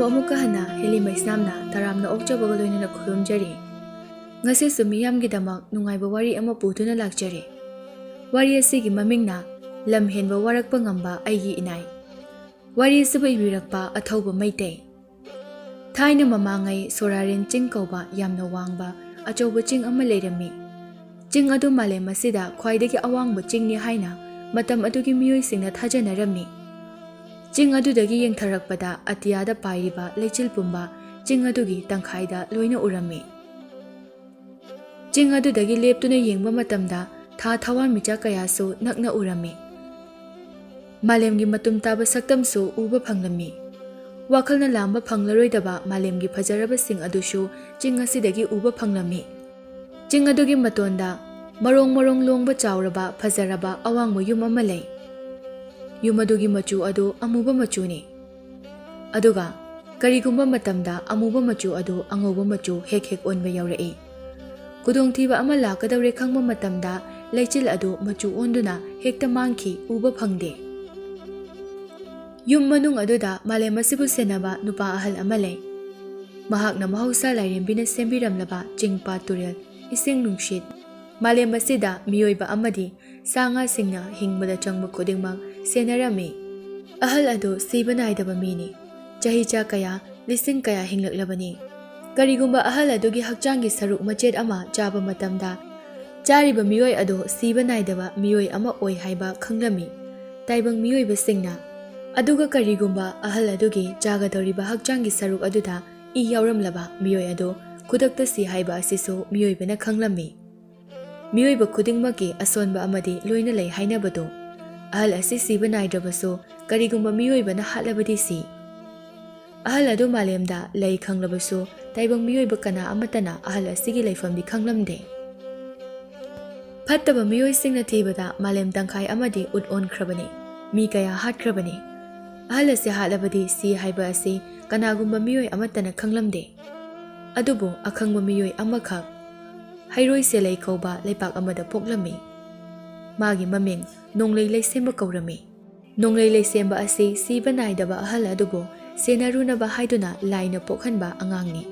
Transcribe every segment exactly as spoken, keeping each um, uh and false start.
ꯑꯃꯨꯛꯀ ꯍꯟꯅ ꯍꯦꯂꯤ ꯃꯩꯁꯅꯥꯝꯅ ꯇꯔꯥꯝꯅ ꯑꯣꯛꯆꯕꯒ ꯂꯣꯏꯅꯅ ꯈꯨꯔꯨꯝꯖꯔꯤ꯫ ꯉꯁꯤꯁꯨ ꯃꯤꯌꯥꯝꯒꯤꯗꯃꯛ ꯅꯨꯡꯉꯥꯏꯕ ꯋꯥꯔꯤ ꯑꯃ ꯄꯨꯗꯨꯅ ꯂꯥꯛꯆꯔꯤ꯫ ꯋꯥꯔꯤ ꯑꯁꯤꯒꯤ ꯃꯃꯤꯡꯅ ꯂꯝ ꯍꯦꯟꯕ ꯋꯥꯔꯛꯄ ꯉꯝꯕ ꯑꯩꯒꯤ ꯏꯅꯥꯏ꯫ ꯋꯥꯔꯤ ꯑꯁꯤꯕꯨ ꯏꯕꯤꯔꯛꯄ ꯑꯊꯧꯕ ꯃꯩꯇꯩ꯫ ꯊꯥꯏꯅ ꯃꯃꯥꯡꯉꯩ ꯁꯣꯔꯥꯔꯦꯟ ꯆꯤꯡ ꯀꯧꯕ ꯌꯥꯝꯅ ꯋꯥꯡꯕ ꯑꯆꯧꯕ ꯆꯤꯡ ꯑꯃ ꯂꯩꯔꯝꯃꯤ꯫ ꯆꯤꯡ ꯑꯗꯨ ꯃꯥꯂꯦꯝ ꯑꯁꯤꯗ ꯈ꯭ꯋꯥꯏꯗꯒꯤ ꯑꯋꯥꯡꯕ ꯆꯤꯡꯅꯤ ꯍꯥꯏꯅ ꯃꯇꯝ ꯑꯗꯨꯒꯤ ꯃꯤꯑꯣꯏꯁꯤꯡꯅ ꯊꯥꯖꯅꯔꯝꯃꯤ꯫ ꯆꯤꯡ ꯑꯗꯨꯗꯒꯤ ꯌꯦꯡꯊꯔꯛꯄꯗ ꯑꯇꯤꯌꯥꯗ ꯄꯥꯏꯔꯤꯕ ꯂꯩꯆꯤꯜ ꯄꯨꯝꯕ ꯆꯤꯡ ꯑꯗꯨꯒꯤ ꯇꯪꯈꯥꯏꯗ ꯂꯣꯏꯅ ꯎꯔꯝꯃꯤ꯫ ꯆꯤꯡ ꯑꯗꯨꯗꯒꯤ ꯂꯦꯞꯇꯨꯅ ꯌꯦꯡꯕ ꯃꯇꯝꯗ ꯊꯥ ꯊꯋꯥꯟꯃꯤꯆꯥꯛ ꯀꯌꯥꯁꯨ ꯅꯛꯅ ꯎꯔꯝꯃꯤ꯫ ꯃꯥꯂꯦꯝꯒꯤ ꯃꯇꯨꯝ ꯇꯥꯕ ꯁꯛꯇꯝꯁꯨ ꯎꯕ ꯐꯪꯂꯝꯃꯤ꯫ ꯋꯥꯈꯜꯅ ꯂꯥꯝꯕ ꯐꯪꯂꯔꯣꯏꯗꯕ ꯃꯥꯂꯦꯝꯒꯤ ꯐꯖꯔꯕꯁꯤꯡ ꯑꯗꯨꯁꯨ ꯆꯤꯡ ꯑꯁꯤꯗꯒꯤ ꯎꯕ ꯐꯪꯂꯝꯃꯤ꯫ ꯆꯤꯡ ꯑꯗꯨꯒꯤ ꯃꯇꯣꯟꯗ ꯃꯔꯣꯡ ꯃꯔꯣꯡ ꯂꯣꯡꯕ ꯆꯥꯎꯔꯕ ꯐꯖꯔꯕ ꯑꯋꯥꯡꯕ ꯌꯨꯝ ꯑꯃ ꯂꯩ꯫ ꯌꯨꯝ ꯑꯗꯨꯒꯤ ꯃꯆꯨ ꯑꯗꯨ ꯑꯃꯨꯕ ꯃꯆꯨꯅꯤ꯫ ꯑꯗꯨꯒ ꯀꯔꯤꯒꯨꯝꯕ ꯃꯇꯝꯗ ꯑꯃꯨꯕ ꯃꯆꯨ ꯑꯗꯨ ꯑꯉꯧꯕ ꯃꯆꯨ ꯍꯦꯛ ꯍꯦꯛ ꯑꯣꯟꯕ ꯌꯥꯎꯔꯛꯏ꯫ ꯈꯨꯗꯣꯡꯊꯤꯕ ꯑꯃ ꯂꯥꯛꯀꯗꯧꯔꯦ ꯈꯪꯕ ꯃꯇꯝꯗ ꯂꯩꯆꯤꯜ ꯑꯗꯨ ꯃꯆꯨ ꯑꯣꯟꯗꯨꯅ ꯍꯦꯛꯇ ꯃꯥꯡꯈꯤ, ꯎꯕ ꯐꯪꯗꯦ꯫ ꯌꯨꯝ ꯃꯅꯨꯡ ꯑꯗꯨꯗ ꯃꯥꯂꯦꯝ ꯑꯁꯤꯕꯨ ꯁꯦꯟꯅꯕ ꯅꯨꯄꯥ ꯑꯍꯜ ꯑꯃ ꯂꯩ꯫ ꯃꯍꯥꯛꯅ ꯃꯍꯧꯁꯥ ꯂꯥꯏꯔꯦꯝꯕꯤꯅ ꯁꯦꯝꯕꯤꯔꯝꯂꯕ ꯆꯤꯡ, ꯄꯥꯠ, ꯇꯨꯔꯦꯜ, ꯏꯁꯤꯡ ꯅꯨꯡꯁꯤꯠ, ꯃꯥꯂꯦꯝ ꯑꯁꯤꯗ ꯃꯤꯑꯣꯏꯕ ꯑꯃꯗꯤ ꯁꯥ ꯉꯥꯁꯤꯡꯅ ꯍꯤꯡꯕꯗ ꯆꯪꯕ ꯈꯨꯗꯤꯡꯃꯛ ꯁꯦꯟꯅꯔꯝꯃꯤ꯫ ꯑꯍꯜ ꯑꯗꯨ ꯁꯤꯕ ꯅꯥꯏꯗꯕ ꯃꯤꯅꯤ꯫ ꯆꯍꯤꯆꯥ ꯀꯌꯥ, ꯂꯤꯁꯤꯡ ꯀꯌꯥ ꯍꯤꯡꯂꯛꯂꯕꯅꯤ꯫ ꯀꯔꯤꯒꯨꯝꯕ ꯑꯍꯜ ꯑꯗꯨꯒꯤ ꯍꯛꯆꯥꯡꯒꯤ ꯁꯔꯨꯛ ꯃꯆꯦꯠ ꯑꯃ ꯆꯥꯕ ꯃꯇꯝꯗ, ꯆꯥꯔꯤꯕ ꯃꯤꯑꯣꯏ ꯑꯗꯨ ꯁꯤꯕ ꯅꯥꯏꯗꯕ ꯃꯤꯑꯣꯏ ꯑꯃ ꯑꯣꯏ ꯍꯥꯏꯕ ꯈꯪꯂꯝꯃꯤ ꯇꯥꯏꯕꯪ ꯃꯤꯑꯣꯏꯕꯁꯤꯡꯅ꯫ ꯑꯗꯨꯒ ꯀꯔꯤꯒꯨꯝꯕ ꯑꯍꯜ ꯑꯗꯨꯒꯤ ꯆꯥꯒꯗꯧꯔꯤꯕ ꯍꯛꯆꯥꯡꯒꯤ ꯁꯔꯨꯛ ꯑꯗꯨꯗ ꯏ ꯌꯥꯎꯔꯝꯂꯕ ꯃꯤꯑꯣꯏ ꯑꯗꯨ ꯈꯨꯗꯛꯇ ꯁꯤ ꯍꯥꯏꯕ ꯑꯁꯤꯁꯨ ꯃꯤꯑꯣꯏꯕꯅ ꯈꯪꯂꯝꯃꯤ꯫ ꯃꯤꯑꯣꯏꯕ ꯈꯨꯗꯤꯡꯃꯛꯀꯤ ꯑꯁꯣꯟꯕ ꯑꯃꯗꯤ ꯂꯣꯏꯅ ꯂꯩ ꯍꯥꯏꯅꯕꯗꯨ꯫ ꯑꯍꯜ ꯑꯁꯤ ꯁꯤꯕ ꯅꯥꯏꯗ꯭ꯔꯕꯁꯨ ꯀꯔꯤꯒꯨꯝꯕ ꯃꯤꯑꯣꯏꯕꯅ ꯍꯥꯠꯂꯕꯗꯤ ꯁꯤ꯫ ꯑꯍꯜ ꯑꯗꯨ ꯃꯥꯂꯦꯝꯗ ꯂꯩ ꯈꯪꯂꯕꯁꯨ ꯇꯥꯏꯕꯪ ꯃꯤꯑꯣꯏꯕ ꯀꯅꯥ ꯑꯃꯠꯇꯅ ꯑꯍꯜ ꯑꯁꯤꯒꯤ ꯂꯩꯐꯝꯗꯤ ꯈꯪꯂꯝꯗꯦ꯫ ꯐꯠꯇꯕ ꯃꯤꯑꯣꯏꯁꯤꯡꯅ ꯊꯤꯕꯗ ꯃꯥꯂꯦꯝ ꯇꯪꯈꯥꯏ ꯑꯃꯗꯤ ꯎꯠ ꯑꯣꯟꯈ꯭ꯔꯕꯅꯤ꯫ ꯃꯤ ꯀꯌꯥ ꯍꯥꯠꯈ꯭ꯔꯕꯅꯤ꯫ ꯑꯍꯜ ꯑꯁꯤ ꯍꯥꯠꯂꯕꯗꯤ ꯁꯤ ꯍꯥꯏꯕ ꯑꯁꯤ ꯀꯅꯥꯒꯨꯝꯕ ꯃꯤꯑꯣꯏ ꯑꯃꯠꯇꯅ ꯈꯪꯂꯝꯗꯦ꯫ ꯑꯗꯨꯕꯨ ꯑꯈꯪꯕ ꯃꯤꯑꯣꯏ ꯑꯃꯈꯛ, ꯍꯩꯔꯣꯏ ꯁꯦꯂꯩ ꯀꯧꯕ ꯂꯩꯄꯥꯛ ꯑꯃꯗ ꯄꯣꯛꯂꯝꯃꯤ꯫ ꯃꯥꯒꯤ ꯃꯃꯤꯡ ꯅꯣꯡꯂꯩ ꯂꯩꯁꯦꯝꯕ ꯀꯧꯔꯝꯃꯤ꯫ ꯅꯣꯡꯂꯩ ꯂꯩꯁꯦꯝꯕ ꯑꯁꯤ ꯁꯤꯕ ꯅꯥꯏꯗꯕ ꯑꯍꯜ ꯑꯗꯨꯕꯨ ꯁꯦꯟꯅꯔꯨꯅꯕ ꯍꯥꯏꯗꯨꯅ ꯂꯥꯏꯅ ꯄꯣꯛꯍꯟꯕ ꯑꯉꯥꯡꯅꯤ꯫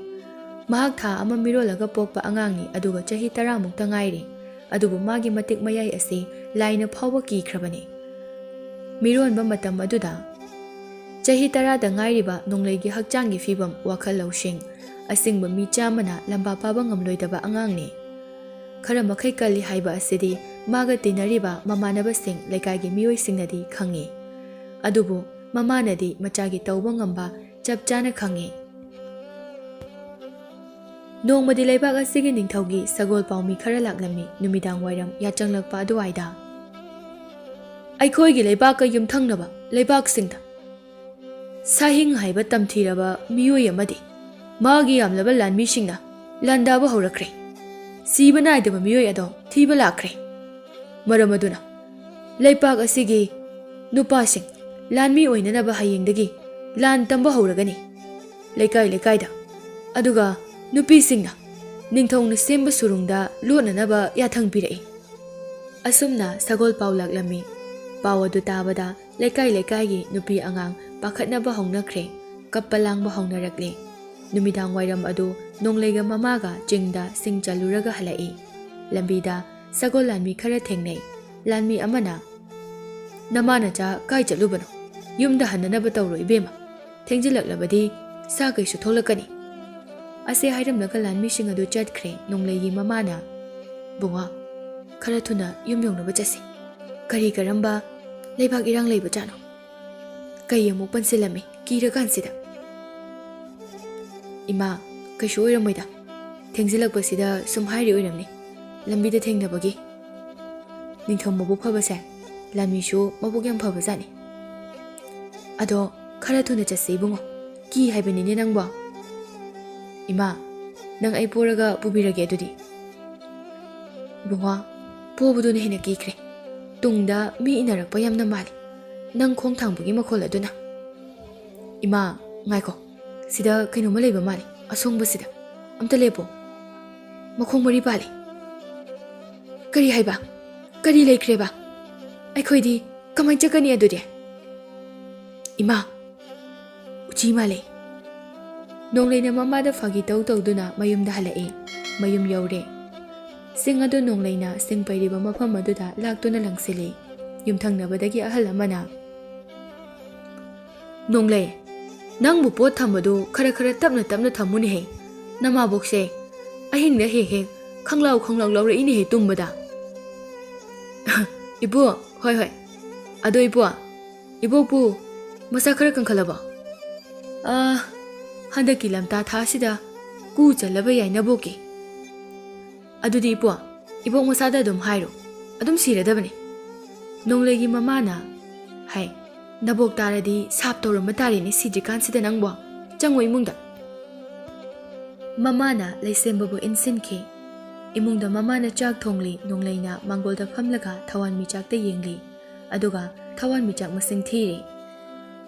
ꯃꯍꯥꯛ ꯊꯥ ꯑꯃ ꯃꯤꯔꯣꯜꯂꯒ ꯄꯣꯛꯄ ꯑꯉꯥꯡꯅꯤ, ꯑꯗꯨꯒ ꯆꯍꯤ ꯇꯔꯥꯃꯨꯛꯇ ꯉꯥꯏꯔꯤ꯫ ꯑꯗꯨꯕꯨ ꯃꯥꯒꯤ ꯃꯇꯤꯛ ꯃꯌꯥꯏ ꯑꯁꯤ ꯂꯥꯏꯅ ꯐꯥꯎꯕ ꯀꯤꯈ꯭ꯔꯕꯅꯤ꯫ ꯃꯤꯔꯣꯟꯕ ꯃꯇꯝ ꯑꯗꯨꯗ ꯆꯍꯤ ꯇꯔꯥꯗ ꯉꯥꯏꯔꯤꯕ ꯅꯣꯡꯂꯩꯒꯤ ꯍꯛꯆꯥꯡꯒꯤ ꯐꯤꯕꯝ, ꯋꯥꯈꯜ ꯂꯧꯁꯤꯡ, ꯑꯁꯤꯡꯕ ꯃꯤ ꯆꯥꯝꯃꯅ ꯂꯝꯕꯥ ꯄꯥꯕ ꯉꯝꯂꯣꯏꯗꯕ ꯑꯉꯥꯡꯅꯤ꯫ ꯈꯔ ꯃꯈꯩ ꯀꯜꯂꯤ ꯍꯥꯏꯕ ꯑꯁꯤꯗꯤ ꯃꯥꯒ ꯇꯤꯟꯅꯔꯤꯕ ꯃꯃꯥꯟꯅꯕꯁꯤꯡ, ꯂꯩꯀꯥꯏꯒꯤ ꯃꯤꯑꯣꯏꯁꯤꯡꯅꯗꯤ ꯈꯪꯉꯤ꯫ ꯑꯗꯨꯕꯨ ꯃꯃꯥꯅꯗꯤ ꯃꯆꯥꯒꯤ ꯇꯧꯕ ꯉꯝꯕ ꯆꯞ ꯆꯥꯅ ꯈꯪꯉꯤ꯫ ꯅꯣꯡꯃꯗꯤ ꯂꯩꯕꯥꯛ ꯑꯁꯤꯒꯤ ꯅꯤꯡꯊꯧꯒꯤ ꯁꯒꯣꯜ ꯄꯥꯎꯃꯤ ꯈꯔ ꯂꯥꯛꯂꯝꯃꯤ꯫ ꯅꯨꯃꯤꯗꯥꯡ ꯋꯥꯏꯔꯝ ꯌꯥꯆꯪꯂꯛꯄ ꯑꯗꯨꯋꯥꯏꯗ, "ꯑꯩꯈꯣꯏꯒꯤ ꯂꯩꯕꯥꯛꯀ ꯌꯨꯝꯊꯪꯅꯕ ꯂꯩꯕꯥꯛꯁꯤꯡꯗ ꯁꯥꯍꯤꯡ ꯍꯥꯏꯕ ꯇꯝꯊꯤꯔꯕ ꯃꯤꯑꯣꯏ ꯑꯃꯗꯤ ꯃꯥꯒꯤ ꯌꯥꯝꯂꯕ ꯂꯥꯟꯃꯤꯁꯤꯡꯅ ꯂꯥꯟꯗꯥꯕ ꯍꯧꯔꯛꯈ꯭ꯔꯦ꯫ ꯁꯤꯕ ꯅꯥꯏꯗꯕ ꯃꯤꯑꯣꯏ ꯑꯗꯣ ꯊꯤꯕ ꯂꯥꯛꯈ꯭ꯔꯦ꯫ ꯃꯔꯝ ꯑꯗꯨꯅ ꯂꯩꯄꯥꯛ ꯑꯁꯤꯒꯤ ꯅꯨꯄꯥꯁꯤꯡ ꯂꯥꯟꯃꯤ ꯑꯣꯏꯅꯅꯕ ꯍꯌꯦꯡꯗꯒꯤ ꯂꯥꯟ ꯇꯝꯕ ꯍꯧꯔꯒꯅꯤ, ꯂꯩꯀꯥꯏ ꯂꯩꯀꯥꯏꯗ꯫ ꯑꯗꯨꯒ ꯅꯨꯄꯤꯁꯤꯡꯅ ꯅꯤꯡꯊꯧꯅ ꯁꯦꯝꯕ ꯁꯨꯔꯨꯡꯗ ꯂꯣꯠꯅꯅꯕ ꯌꯥꯊꯪ ꯄꯤꯔꯛꯏ꯫" ꯑꯁꯨꯝꯅ ꯁꯒꯣꯜ ꯄꯥꯎ ꯂꯥꯛꯂꯝꯃꯤ꯫ ꯄꯥꯎ ꯑꯗꯨ ꯇꯥꯕꯗ ꯂꯩꯀꯥꯏ ꯂꯩꯀꯥꯏꯒꯤ ꯅꯨꯄꯤ ꯑꯉꯥꯡ ꯄꯥꯈꯠꯅꯕ ꯍꯧꯅꯈ꯭ꯔꯦ, ꯀꯞꯄ ꯂꯥꯡꯕ ꯍꯧꯅꯔꯛꯂꯦ꯫ ꯅꯨꯃꯤꯗꯥꯡ ꯋꯥꯏꯔꯝ ꯑꯗꯨ ꯅꯣꯡꯂꯩꯒ ꯃꯃꯥꯒ ꯆꯤꯡꯗ ꯁꯤꯡ ꯆꯜꯂꯨꯔꯒ ꯍꯜꯂꯛꯏ꯫ ꯂꯝꯕꯤꯗ ꯁꯒꯣꯜ ꯂꯥꯟꯃꯤ ꯈꯔ ꯊꯦꯡꯅꯩ꯫ ꯂꯥꯟꯃꯤ ꯑꯃꯅ, "ꯅꯃꯥ ꯅꯆꯥ ꯀꯥꯏ ꯆꯠꯂꯨꯕꯅꯣ? ꯌꯨꯝꯗ ꯍꯟꯅꯅꯕ ꯇꯧꯔꯣ ꯏꯕꯦꯝꯃ, ꯊꯦꯡꯖꯤꯜꯂꯛꯂꯕꯗꯤ ꯁꯥ ꯀꯩꯁꯨ ꯊꯣꯛꯂꯛꯀꯅꯤ꯫" ꯑꯁꯤ ꯍꯥꯏꯔꯝꯂꯒ ꯂꯥꯟꯃꯤꯁꯤꯡ ꯑꯗꯨ ꯆꯠꯈ꯭ꯔꯦ꯫ ꯅꯣꯡꯂꯩꯒꯤ ꯃꯃꯥꯅ, "ꯕꯨꯡꯉꯣ, ꯈꯔ ꯊꯨꯅ ꯌꯨꯝ ꯌꯧꯅꯕ ꯆꯠꯁꯤ꯫ ꯀꯔꯤ ꯀꯔꯝꯕ ꯂꯩꯕꯥꯛ ꯏꯔꯥꯡ ꯂꯩꯕꯖꯥꯠꯅꯣ? ꯀꯩ ꯑꯃꯨꯛ ꯄꯟꯁꯤꯜꯂꯝꯃꯤ ꯀꯤꯔꯀꯥꯟꯁꯤꯗ?" "ꯏꯃꯥ, ꯀꯩꯁꯨ ꯑꯣꯏꯔꯝꯃꯣꯏꯗ꯫ ꯊꯦꯡꯖꯤꯜꯂꯛꯄꯁꯤꯗ ꯁꯨꯝ ꯍꯥꯏꯔꯤ ꯑꯣꯏꯔꯝꯅꯤ, ꯂꯝꯕꯤꯗ ꯊꯦꯡꯅꯕꯒꯤ꯫ ꯅꯤꯡꯊꯧ ꯃꯕꯨꯛ ꯐꯕꯁꯦ, ꯂꯥꯟꯃꯤꯁꯨ ꯃꯕꯨꯛ ꯌꯥꯝ ꯐꯕꯖꯥꯠꯅꯤ꯫ ꯑꯗꯣ ꯈꯔ ꯊꯨꯅ ꯆꯠꯁꯤ ꯏꯕꯨꯡꯉꯣ, ꯀꯤ ꯍꯥꯏꯕꯅꯤꯅꯦ ꯅꯪꯕꯣ꯫" "ꯏꯃꯥ, ꯅꯪ ꯑꯩ ꯄꯣꯔꯒ ꯄꯨꯕꯤꯔꯒꯦ ꯑꯗꯨꯗꯤ꯫" "ꯏꯕꯨꯡꯉꯣ, ꯄꯣꯕꯗꯨꯅ ꯍꯦꯟꯅ ꯀꯤꯈ꯭ꯔꯦ꯫ ꯇꯨꯡꯗ ꯃꯤ ꯏꯟꯅꯔꯛꯄ ꯌꯥꯝꯅ ꯃꯥꯜꯂꯤ, ꯅꯪ ꯈꯣꯡ ꯊꯥꯡꯕꯒꯤ ꯃꯈꯣꯜ ꯑꯗꯨꯅ꯫" "ꯏꯃꯥ, ꯉꯥꯏꯈꯣ, ꯁꯤꯗ ꯀꯩꯅꯣꯝꯃ ꯂꯩꯕ ꯃꯥꯜꯂꯤ, ꯑꯁꯣꯡꯕꯁꯤꯗ꯫ ꯑꯝꯇ ꯂꯦꯞꯄꯣ꯫ ꯃꯈꯣꯡ ꯃꯔꯤ ꯄꯥꯜꯂꯤ꯫" "ꯀꯔꯤ ꯍꯥꯏꯕ? ꯀꯔꯤ ꯂꯩꯈ꯭ꯔꯦꯕ? ꯑꯩꯈꯣꯏꯗꯤ ꯀꯃꯥꯏ ꯆꯠꯀꯅꯤ ꯑꯗꯨꯗꯤ?" "ꯏꯃꯥ, ꯎꯆꯤ ꯁꯤ ꯃꯥꯜꯂꯦ꯫ ꯅꯣꯡꯂꯩꯅ ꯃꯃꯥꯗ ꯐꯥꯒꯤ ꯇꯧ ꯇꯧꯗꯨꯅ ꯃꯌꯨꯝꯗ ꯍꯜꯂꯛꯏ꯫ ꯃꯌꯨꯝ ꯌꯧꯔꯦ꯫ ꯁꯤꯡ ꯑꯗꯨ ꯅꯣꯡꯂꯩꯅ ꯁꯤꯡ ꯄꯩꯔꯤꯕ ꯃꯐꯝ ꯑꯗꯨꯗ ꯂꯥꯛꯇꯨꯅ ꯂꯪꯁꯤꯜꯂꯤ꯫ ꯌꯨꯝꯊꯪꯅꯕꯗꯒꯤ ꯑꯍꯜ ꯑꯃꯅ, "ꯅꯣꯡꯂꯩ, ꯅꯪꯕꯨ ꯄꯣꯠ ꯊꯝꯕꯗꯨ ꯈꯔ ꯈꯔ ꯇꯞꯅ ꯇꯞꯅ ꯊꯝꯃꯨꯅꯦꯍꯦ꯫ ꯅꯃꯥꯕꯣꯛꯁꯦ ꯑꯍꯤꯡꯗ ꯍꯦꯛ ꯍꯦꯛ ꯈꯪꯂꯥꯎ ꯈꯪꯂꯥꯎ ꯂꯥꯎꯔꯛꯏꯅꯦꯍꯦ ꯇꯨꯝꯕꯗ꯫" "ꯏꯕꯣ, ꯍꯣꯏ ꯍꯣꯏ꯫ ꯑꯗꯣ ꯏꯕꯣ, ꯏꯕꯣꯛꯄꯨ ꯃꯁꯥ ꯈꯔ ꯀꯟꯈꯠꯂꯕꯣ?" "ꯑꯥ, ꯍꯟꯗꯛꯀꯤ ꯂꯝꯇꯥ ꯊꯥꯁꯤꯗ ꯀꯨ ꯆꯜꯂꯕ ꯌꯥꯏ ꯅꯕꯣꯛꯀꯤ꯫" "ꯑꯗꯨꯗꯤ ꯏꯕꯣꯛ, ꯏꯕꯣꯛ ꯃꯁꯥꯗ ꯑꯗꯨꯝ ꯍꯥꯏꯔꯣ, ꯑꯗꯨꯝ ꯁꯤꯔꯗꯕꯅꯦ꯫" ꯅꯣꯡꯂꯩꯒꯤ ꯃꯃꯥꯅ ꯍꯥꯏ, "ꯅꯕꯣꯛ ꯇꯥꯔꯗꯤ ꯁꯥꯞ ꯇꯧꯔꯝꯕ ꯇꯥꯔꯦꯅꯦ ꯁꯤꯗ꯭ꯔꯤꯀꯥꯟꯁꯤꯗ ꯅꯪꯕꯣ꯫ ꯆꯪꯉꯣ ꯏꯃꯨꯡꯗ꯫" ꯃꯃꯥꯅ ꯂꯩꯁꯦꯝꯕꯕꯨ ꯏꯟꯁꯤꯟꯈꯤ꯫ ꯏꯃꯨꯡꯗ ꯃꯃꯥꯅ ꯆꯥꯛ ꯊꯣꯡꯂꯤ, ꯅꯣꯡꯂꯩꯅ ꯃꯥꯡꯒꯣꯜꯗ ꯐꯝꯂꯒ ꯊꯋꯥꯟꯃꯤꯆꯥꯛꯇ ꯌꯦꯡꯂꯤ꯫ ꯑꯗꯨꯒ ꯊꯋꯥꯟꯃꯤꯆꯥꯛ ꯃꯁꯤꯡ ꯊꯤꯔꯤ꯫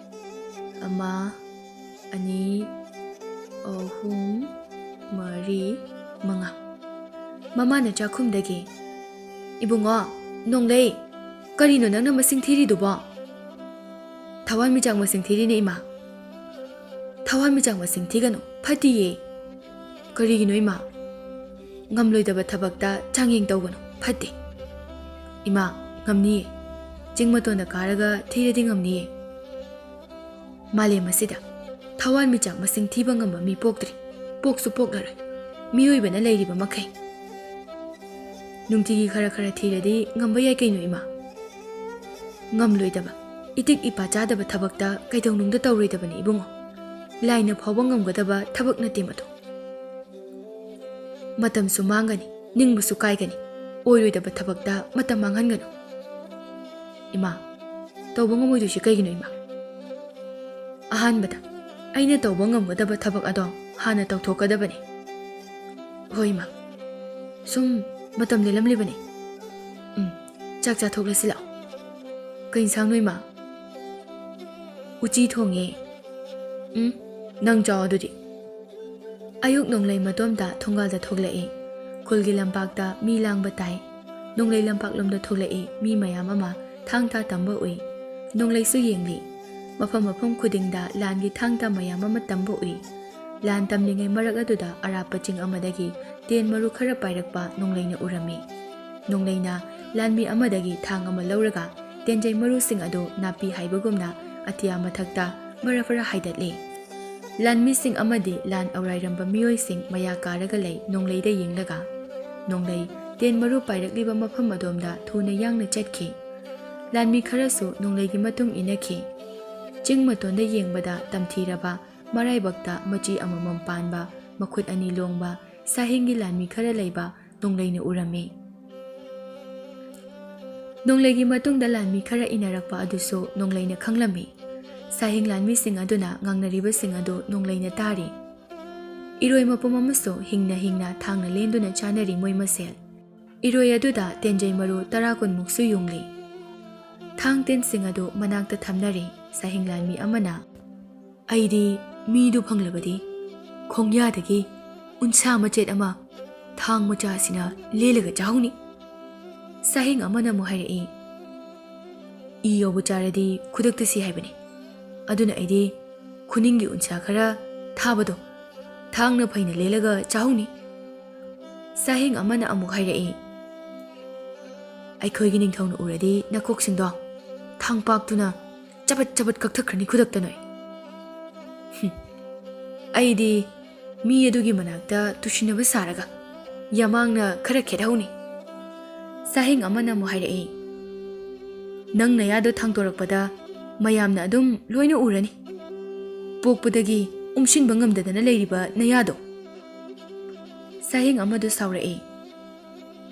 ꯑꯃ, ꯑꯅꯤ, ꯑꯍꯨꯝ, ꯃꯔꯤ, ꯃꯉꯥ꯫ ꯃꯃꯥꯅ ꯆꯥꯛꯈꯨꯝꯗꯒꯤ, "ꯏꯕꯨꯡꯉꯣ, ꯅꯣꯡꯂꯩ, ꯀꯔꯤꯅꯣ ꯅꯪꯅ ꯃꯁꯤꯡ ꯊꯤꯔꯤꯗꯨꯕꯣ?" "ꯊꯋꯥꯟꯃꯤꯆꯥꯛ ꯃꯁꯤꯡ ꯊꯤꯔꯤꯅꯦ, ꯏꯃꯥ꯫" "ꯊꯋꯥꯟꯃꯤꯆꯥꯛ ꯃꯁꯤꯡ ꯊꯤꯒꯅꯨ, ꯐꯠꯇꯤꯌꯦ꯫" "ꯀꯔꯤꯒꯤꯅꯣ, ꯏꯃꯥ?" "ꯉꯝꯂꯣꯏꯗꯕ ꯊꯕꯛꯇ ꯆꯥꯡꯌꯦꯡ ꯇꯧꯒꯅꯨ, ꯐꯠꯇꯦ꯫" "ꯏꯃꯥ, ꯉꯝꯅꯤꯌꯦ꯫ ꯆꯤꯡ ꯃꯇꯣꯟꯗ ꯀꯥꯔꯒ ꯊꯤꯔꯗꯤ ꯉꯝꯅꯤꯌꯦ꯫ ꯃꯥꯂꯦꯝ ꯑꯁꯤꯗ ꯊꯋꯥꯟꯃꯤꯆꯥꯛ ꯃꯁꯤꯡ ꯊꯤꯕ ꯉꯝꯕ ꯃꯤ ꯄꯣꯛꯇ꯭ꯔꯤ, ꯄꯣꯛꯁꯨ ꯄꯣꯛꯂꯔꯣꯏ, ꯃꯤꯑꯣꯏꯕꯅ ꯂꯩꯔꯤꯕ ꯃꯈꯩ꯫ ꯅꯨꯡꯇꯤꯒꯤ ꯈꯔ ꯈꯔ ꯊꯤꯔꯗꯤ ꯉꯝꯕ ꯌꯥꯏ ꯀꯩꯅꯣ, ꯏꯃꯥ꯫ ꯉꯝꯂꯣꯏꯗꯕ, ꯏꯇꯤꯛ ꯏꯄꯥ ꯆꯥꯗꯕ ꯊꯕꯛꯇ ꯀꯩꯗꯧꯅꯨꯡꯗ ꯇꯧꯔꯣꯏꯗꯕꯅꯤ, ꯏꯕꯨꯡꯉꯣ꯫ ꯂꯥꯏꯅ ꯐꯥꯎꯕ ꯉꯝꯒꯗꯕ ꯊꯕꯛ ꯅꯠꯇꯦ ꯃꯗꯨ꯫ ꯃꯇꯝꯁꯨ ꯃꯥꯡꯒꯅꯤ, ꯅꯤꯡꯕꯁꯨ ꯀꯥꯏꯒꯅꯤ꯫ ꯑꯣꯏꯔꯣꯏꯗꯕ ꯊꯕꯛꯇ ꯃꯇꯝ ꯃꯥꯡꯍꯟꯒꯅꯨ꯫" "ꯏꯃꯥ, ꯇꯧꯕ ꯉꯝꯃꯣꯏꯗꯣꯏꯁꯤ ꯀꯩꯒꯤꯅꯣ, ꯏꯃꯥ?" "ꯑꯍꯥꯟꯕꯗ ꯑꯩꯅ ꯇꯧꯕ ꯉꯝꯒꯗꯕ ꯊꯕꯛ ꯑꯗꯣ ꯍꯥꯟꯅ ꯇꯧꯊꯣꯛꯀꯗꯕꯅꯤ꯫" "ꯍꯣꯏ, ꯏꯃꯥ꯫ ꯁꯨꯝ ꯃꯇꯝ ꯂꯦꯜꯂꯝꯂꯤꯕꯅꯤ꯫ ꯎꯝ, ꯆꯥꯛ ꯆꯥꯊꯣꯛꯂꯁꯤ ꯂꯥꯛꯑꯣ꯫" "ꯀꯩ ꯏꯟꯁꯥꯡꯅꯣ, ꯏꯃꯥ?" "ꯎꯆꯤ ꯊꯣꯡꯉꯦ꯫" "ꯎꯝ, ꯅꯪ ꯆꯥꯎ ꯑꯗꯨꯗꯤ꯫" ꯑꯌꯨꯛ ꯅꯣꯡꯂꯩ ꯃꯇꯣꯝꯇ ꯊꯣꯡꯒꯥꯜꯗ ꯊꯣꯛꯂꯛꯏ꯫ ꯈꯨꯜꯒꯤ ꯂꯝꯄꯥꯛꯇ ꯃꯤ ꯂꯥꯡꯕ ꯇꯥꯏ꯫ ꯅꯣꯡꯂꯩ ꯂꯝꯄꯥꯛꯂꯣꯝꯗ ꯊꯣꯛꯂꯛꯏ꯫ ꯃꯤ ꯃꯌꯥꯝ ꯑꯃ ꯊꯥꯡ ꯇꯥ ꯇꯝꯕ ꯎꯏ꯫ ꯅꯣꯡꯂꯩꯁꯨ ꯌꯦꯡꯂꯤ꯫ ꯃꯐꯝ ꯃꯐꯝ ꯈꯨꯗꯤꯡꯗ ꯂꯥꯟꯒꯤ ꯊꯥꯡ ꯇꯥ ꯃꯌꯥꯝ ꯑꯃ ꯇꯝꯕ ꯎꯏ꯫ ꯂꯥꯟ ꯇꯝꯂꯤꯉꯩ ꯃꯔꯛ ꯑꯗꯨꯗ ꯑꯔꯥꯞꯄ ꯆꯤꯡ ꯑꯃꯗꯒꯤ ꯇꯦꯟ ꯃꯔꯨ ꯈꯔ ꯄꯥꯏꯔꯛꯄ ꯅꯣꯡꯂꯩꯅ ꯎꯔꯝꯃꯤ꯫ ꯅꯣꯡꯂꯩꯅ ꯂꯥꯟꯃꯤ ꯑꯃꯗꯒꯤ ꯊꯥꯡ ꯑꯃ ꯂꯧꯔꯒ ꯇꯦꯟꯖꯩ ꯃꯔꯨꯁꯤꯡ ꯑꯗꯨ ꯅꯥꯄꯤ ꯍꯥꯏꯕꯒꯨꯝꯅ ꯑꯇꯤꯌꯥ ꯃꯊꯛꯇ ꯐꯔꯥ ꯐꯔꯥ ꯍꯥꯏꯗꯠꯂꯤ꯫ ꯂꯥꯟꯃꯤꯁꯤꯡ ꯑꯃꯗꯤ ꯂꯥꯟ ꯑꯧꯔꯥꯏꯔꯝꯕ ꯃꯤꯑꯣꯏꯁꯤꯡ ꯃꯌꯥ ꯀꯥꯔꯒ ꯂꯩ ꯅꯣꯡꯂꯩꯗ ꯌꯦꯡꯂꯒ꯫ ꯅꯣꯡꯂꯩ ꯇꯦꯟ ꯃꯔꯨ ꯄꯥꯏꯔꯛꯂꯤꯕ ꯃꯐꯝ ꯑꯗꯣꯝꯗ ꯊꯨꯅ ꯌꯥꯡꯅ ꯆꯠꯈꯤ꯫ ꯂꯥꯟꯃꯤ ꯈꯔꯁꯨ ꯅꯣꯡꯂꯩꯒꯤ ꯃꯇꯨꯡ ꯏꯟꯅꯈꯤ꯫ ꯆꯤꯡ ꯃꯇꯣꯟꯗ ꯌꯦꯡꯕꯗ ꯇꯝꯊꯤꯔꯕ ꯃꯔꯥꯏꯕꯛꯇ ꯃꯆꯤ ꯑꯃꯃꯝ ꯄꯥꯟꯕ, ꯃꯈꯨꯠ ꯑꯅꯤ ꯂꯣꯡꯕ, ꯁꯥꯍꯤꯡꯒꯤ ꯂꯥꯟꯃꯤ ꯈꯔ ꯂꯩꯕ ꯅꯣꯡꯂꯩꯅ ꯎꯔꯝꯃꯤ꯫ ꯅꯣꯡꯂꯩꯒꯤ ꯃꯇꯨꯡꯗ ꯂꯥꯟꯃꯤ ꯈꯔ ꯏꯟꯅꯔꯛꯄ ꯑꯗꯨꯁꯨ ꯅꯣꯡꯂꯩꯅ ꯈꯪꯂꯝꯃꯤ꯫ ꯁꯥꯍꯤꯡ ꯂꯥꯟꯃꯤꯁꯤꯡ ꯑꯗꯨꯅ ꯉꯥꯡꯅꯔꯤꯕꯁꯤꯡ ꯑꯗꯨ ꯅꯣꯡꯂꯩꯅ ꯇꯥꯔꯤ꯫ ꯏꯔꯣꯏ ꯃꯄꯨꯝ ꯑꯃꯁꯨ ꯍꯤꯡꯅ ꯍꯤꯡꯅ ꯊꯥꯡꯅ ꯂꯦꯟꯗꯨꯅ ꯆꯥꯅꯔꯤ ꯃꯣꯏ ꯃꯁꯦꯜ꯫ ꯏꯔꯣꯏ ꯑꯗꯨꯗ ꯇꯦꯟꯖꯩ ꯃꯔꯨ ꯇꯔꯥ ꯀꯨꯟꯃꯨꯛꯁꯨ ꯌꯨꯡꯂꯤ꯫ ꯊꯥꯡ ꯇꯦꯟꯁꯤꯡ ꯑꯗꯨ ꯃꯅꯥꯛꯇ ꯊꯝꯅꯔꯤ꯫ ꯁꯥꯍꯤꯡ ꯂꯥꯟꯃꯤ ꯑꯃꯅ, "ꯑꯩꯗꯤ ꯃꯤꯗꯨ ꯐꯪꯂꯕꯗꯤ ꯈꯣꯡꯌꯥꯗꯒꯤ ꯎꯟꯁꯥ ꯃꯆꯦꯠ ꯑꯃ ꯊꯥꯡ ꯃꯆꯥꯁꯤꯅ ꯂꯦꯜꯂꯒ ꯆꯥꯍꯧꯅꯤ꯫" ꯁꯥꯍꯤꯡ ꯑꯃꯅ ꯑꯃꯨꯛ ꯍꯥꯏꯔꯛꯏ, "ꯏ ꯌꯧꯕ ꯆꯥꯔꯗꯤ ꯈꯨꯗꯛꯇ ꯁꯤ ꯍꯥꯏꯕꯅꯤ꯫ ꯑꯗꯨꯅ ꯑꯩꯗꯤ ꯈꯨꯅꯤꯡꯒꯤ ꯎꯟꯁꯥ ꯈꯔ ꯊꯥꯕꯗꯣ ꯊꯥꯡꯅ ꯐꯩꯅ ꯂꯦꯜꯂꯒ ꯆꯥꯍꯧꯅꯤ꯫" ꯁꯥꯍꯤꯡ ꯑꯃꯅ ꯑꯃꯨꯛ ꯍꯥꯏꯔꯛꯏ, "ꯑꯩꯈꯣꯏꯒꯤ ꯅꯤꯡꯊꯧꯅ ꯎꯔꯗꯤ ꯅꯀꯣꯛꯁꯤꯡꯗꯣ ꯊꯥꯡꯄꯥꯛꯇꯨꯅ ꯆꯕꯠ ꯆꯕꯠ ꯀꯛꯊꯠꯈ꯭ꯔꯅꯤ ꯈꯨꯗꯛꯇ ꯅꯣꯏ꯫" "ꯍꯨꯝ, ꯑꯩꯗꯤ ꯃꯤ ꯑꯗꯨꯒꯤ ꯃꯅꯥꯛꯇ ꯇꯨꯁꯤꯟꯅꯕ ꯁꯥꯔꯒ ꯌꯥꯃꯥꯡꯅ ꯈꯔ ꯈꯦꯠꯍꯧꯅꯤ꯫" ꯁꯥꯍꯤꯡ ꯑꯃꯅ ꯑꯃꯨꯛ ꯍꯥꯏꯔꯛꯏ, "ꯅꯪ ꯅꯌꯥꯗꯣ ꯊꯥꯡꯗꯣꯔꯛꯄꯗ ꯃꯌꯥꯝꯅ ꯑꯗꯨꯝ ꯂꯣꯏꯅ ꯎꯔꯅꯤ꯫ ꯄꯣꯛꯄꯗꯒꯤ ꯎꯝꯁꯤꯟꯕ ꯉꯝꯗꯗꯅ ꯂꯩꯔꯤꯕ ꯅꯌꯥꯗꯣ꯫" ꯁꯥꯍꯤꯡ ꯑꯃꯗꯨ ꯁꯥꯎꯔꯛꯏ,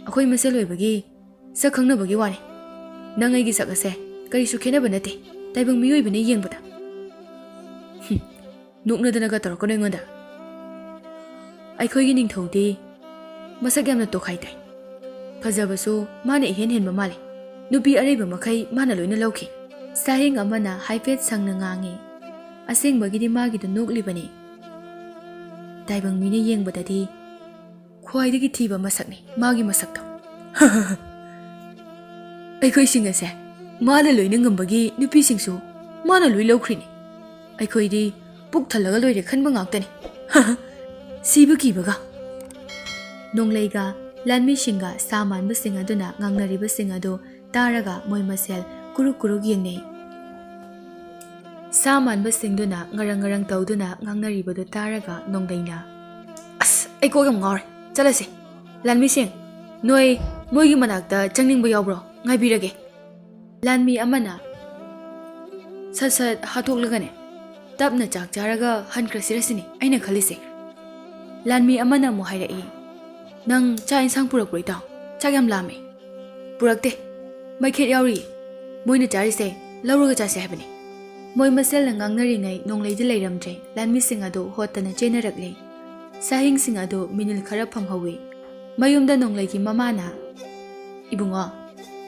"ꯑꯩꯈꯣꯏ ꯃꯁꯦꯜ ꯑꯣꯏꯕꯒꯤ ꯁꯛ ꯈꯪꯅꯕꯒꯤ ꯋꯥꯅꯤ꯫ ꯅꯪ ꯑꯩꯒꯤ ꯁꯛ ꯑꯁꯦ ꯀꯔꯤꯁꯨ ꯈꯦꯠꯅꯕ ꯅꯠꯇꯦ ꯇꯥꯏꯕꯪ ꯃꯤꯑꯣꯏꯕꯅ ꯌꯦꯡꯕꯗ꯫" "ꯍꯨꯝ, ꯅꯣꯛꯅꯗꯅꯒ ꯇꯧꯔꯛꯀꯅꯨ ꯑꯩꯉꯣꯟꯗ꯫ ꯑꯩꯈꯣꯏꯒꯤ ꯅꯤꯡꯊꯧꯗꯤ ꯃꯁꯛ ꯌꯥꯝꯅ ꯇꯣꯈꯥꯏ ꯇꯥꯏ꯫ ꯐꯖꯕꯁꯨ ꯃꯥꯅ ꯏꯍꯦꯟ ꯍꯦꯟꯕ ꯃꯥꯜꯂꯤ꯫ ꯅꯨꯄꯤ ꯑꯔꯩꯕ ꯃꯈꯩ ꯃꯥꯅ ꯂꯣꯏꯅ ꯂꯧꯈꯤ꯫" ꯁꯥꯍꯤꯡ ꯑꯃꯅ ꯍꯥꯏꯐꯦꯠ ꯁꯪꯅ ꯉꯥꯡꯉꯤ꯫ ꯑꯁꯦꯡꯕꯒꯤꯗꯤ ꯃꯥꯒꯤꯗꯨ ꯅꯣꯛꯂꯤꯕꯅꯤ꯫ "ꯇꯥꯏꯕꯪ ꯃꯤꯅ ꯌꯦꯡꯕꯗꯗꯤ ꯈ꯭ꯋꯥꯏꯗꯒꯤ ꯊꯤꯕ ꯃꯁꯛꯅꯤ ꯃꯥꯒꯤ ꯃꯁꯛꯇꯣ꯫" "ꯑꯩꯈꯣꯏꯁꯤꯡ ꯑꯁꯦ ꯃꯥꯅ ꯂꯣꯏꯅ ꯉꯝꯕꯒꯤ ꯅꯨꯄꯤꯁꯤꯡꯁꯨ ꯃꯥꯅ ꯂꯣꯏ ꯂꯧꯈ꯭ꯔꯤꯅꯤ꯫ ꯑꯩꯈꯣꯏꯗꯤ ꯄꯨꯛ ꯊꯜꯂꯒ ꯂꯣꯏꯔꯦ ꯈꯟꯕ ꯉꯥꯛꯇꯅꯤ꯫ ꯁꯤꯕ ꯀꯤꯕꯒ꯫ ꯅꯣꯡꯂꯩꯒ ꯂꯥꯟꯃꯤꯁꯤꯡꯒ ꯁꯥ ꯃꯥꯟꯕꯁꯤꯡ ꯑꯗꯨꯅ ꯉꯥꯡꯅꯔꯤꯕꯁꯤꯡ ꯑꯗꯨ ꯇꯥꯔꯒ ꯃꯣꯏ ꯃꯁꯦꯜ ꯀꯨꯔꯨꯛ ꯀꯨꯔꯨꯛ ꯌꯦꯡꯅꯩ꯫ ꯁꯥ ꯃꯥꯟꯕꯁꯤꯡꯗꯨꯅ ꯉꯔꯪ ꯉꯔꯪ ꯇꯧꯗꯨꯅ ꯉꯥꯡꯅꯔꯤꯕꯗꯨ ꯇꯥꯔꯒ ꯅꯣꯡꯂꯩꯅ, "ꯑꯁ, ꯑꯩ ꯀꯣꯛ ꯌꯥꯝ ꯉꯥꯎꯔꯦ꯫ ꯆꯠꯂꯁꯦ꯫ ꯂꯥꯟꯃꯤꯁꯤꯡ, ꯅꯣꯏ ꯃꯣꯏꯒꯤ ꯃꯅꯥꯛꯇ ꯆꯪꯅꯤꯡꯕ ꯌꯥꯎꯕ꯭ꯔꯣ? ꯉꯥꯏꯕꯤꯔꯒꯦ꯫" ꯂꯥꯟꯃꯤ ꯑꯃꯅ, "ꯁꯠ ꯁꯠ ꯍꯥꯠꯇꯣꯛꯂꯒꯅꯦ, ꯇꯞꯅ ꯆꯥꯛ ꯆꯥꯔꯒ ꯍꯟꯈ꯭ꯔꯁꯤꯔꯁꯤꯅꯤ ꯑꯩꯅ ꯈꯜꯂꯤꯁꯦ꯫" ꯂꯥꯟꯃꯤ ꯑꯃꯅ ꯑꯃꯨꯛ ꯍꯥꯏꯔꯛꯏ, "ꯅꯪ ꯆꯥꯛ ꯏꯟꯁꯥꯡ ꯄꯨꯔꯛꯄ꯭ꯔꯣ, ꯏꯇꯥꯎ? ꯆꯥꯛ ꯌꯥꯝ ꯂꯥꯝꯃꯦ꯫" "ꯄꯨꯔꯛꯇꯦ꯫ ꯃꯩꯈꯦꯠ ꯌꯥꯎꯔꯤ꯫ ꯃꯣꯏꯅ ꯆꯥꯔꯤꯁꯦ ꯂꯧꯔꯒ ꯆꯥꯁꯦ ꯍꯥꯏꯕꯅꯤ꯫" ꯃꯣꯏ ꯃꯁꯦꯜꯅ ꯉꯥꯡꯅꯔꯤꯉꯩ ꯅꯣꯡꯂꯩꯗꯤ ꯂꯩꯔꯝꯗ꯭ꯔꯦ꯫ ꯂꯥꯟꯃꯤꯁꯤꯡ ꯑꯗꯨ ꯍꯣꯠꯇꯅ ꯆꯦꯟꯅꯔꯛꯂꯦ꯫ ꯁꯥꯍꯤꯡꯁꯤꯡ ꯑꯗꯨ ꯃꯤꯅꯤꯜ ꯈꯔ ꯐꯝꯍꯧꯏ꯫ ꯃꯌꯨꯝꯗ ꯅꯣꯡꯂꯩꯒꯤ ꯃꯃꯥꯅ, "ꯏꯕꯨꯡꯉꯣ,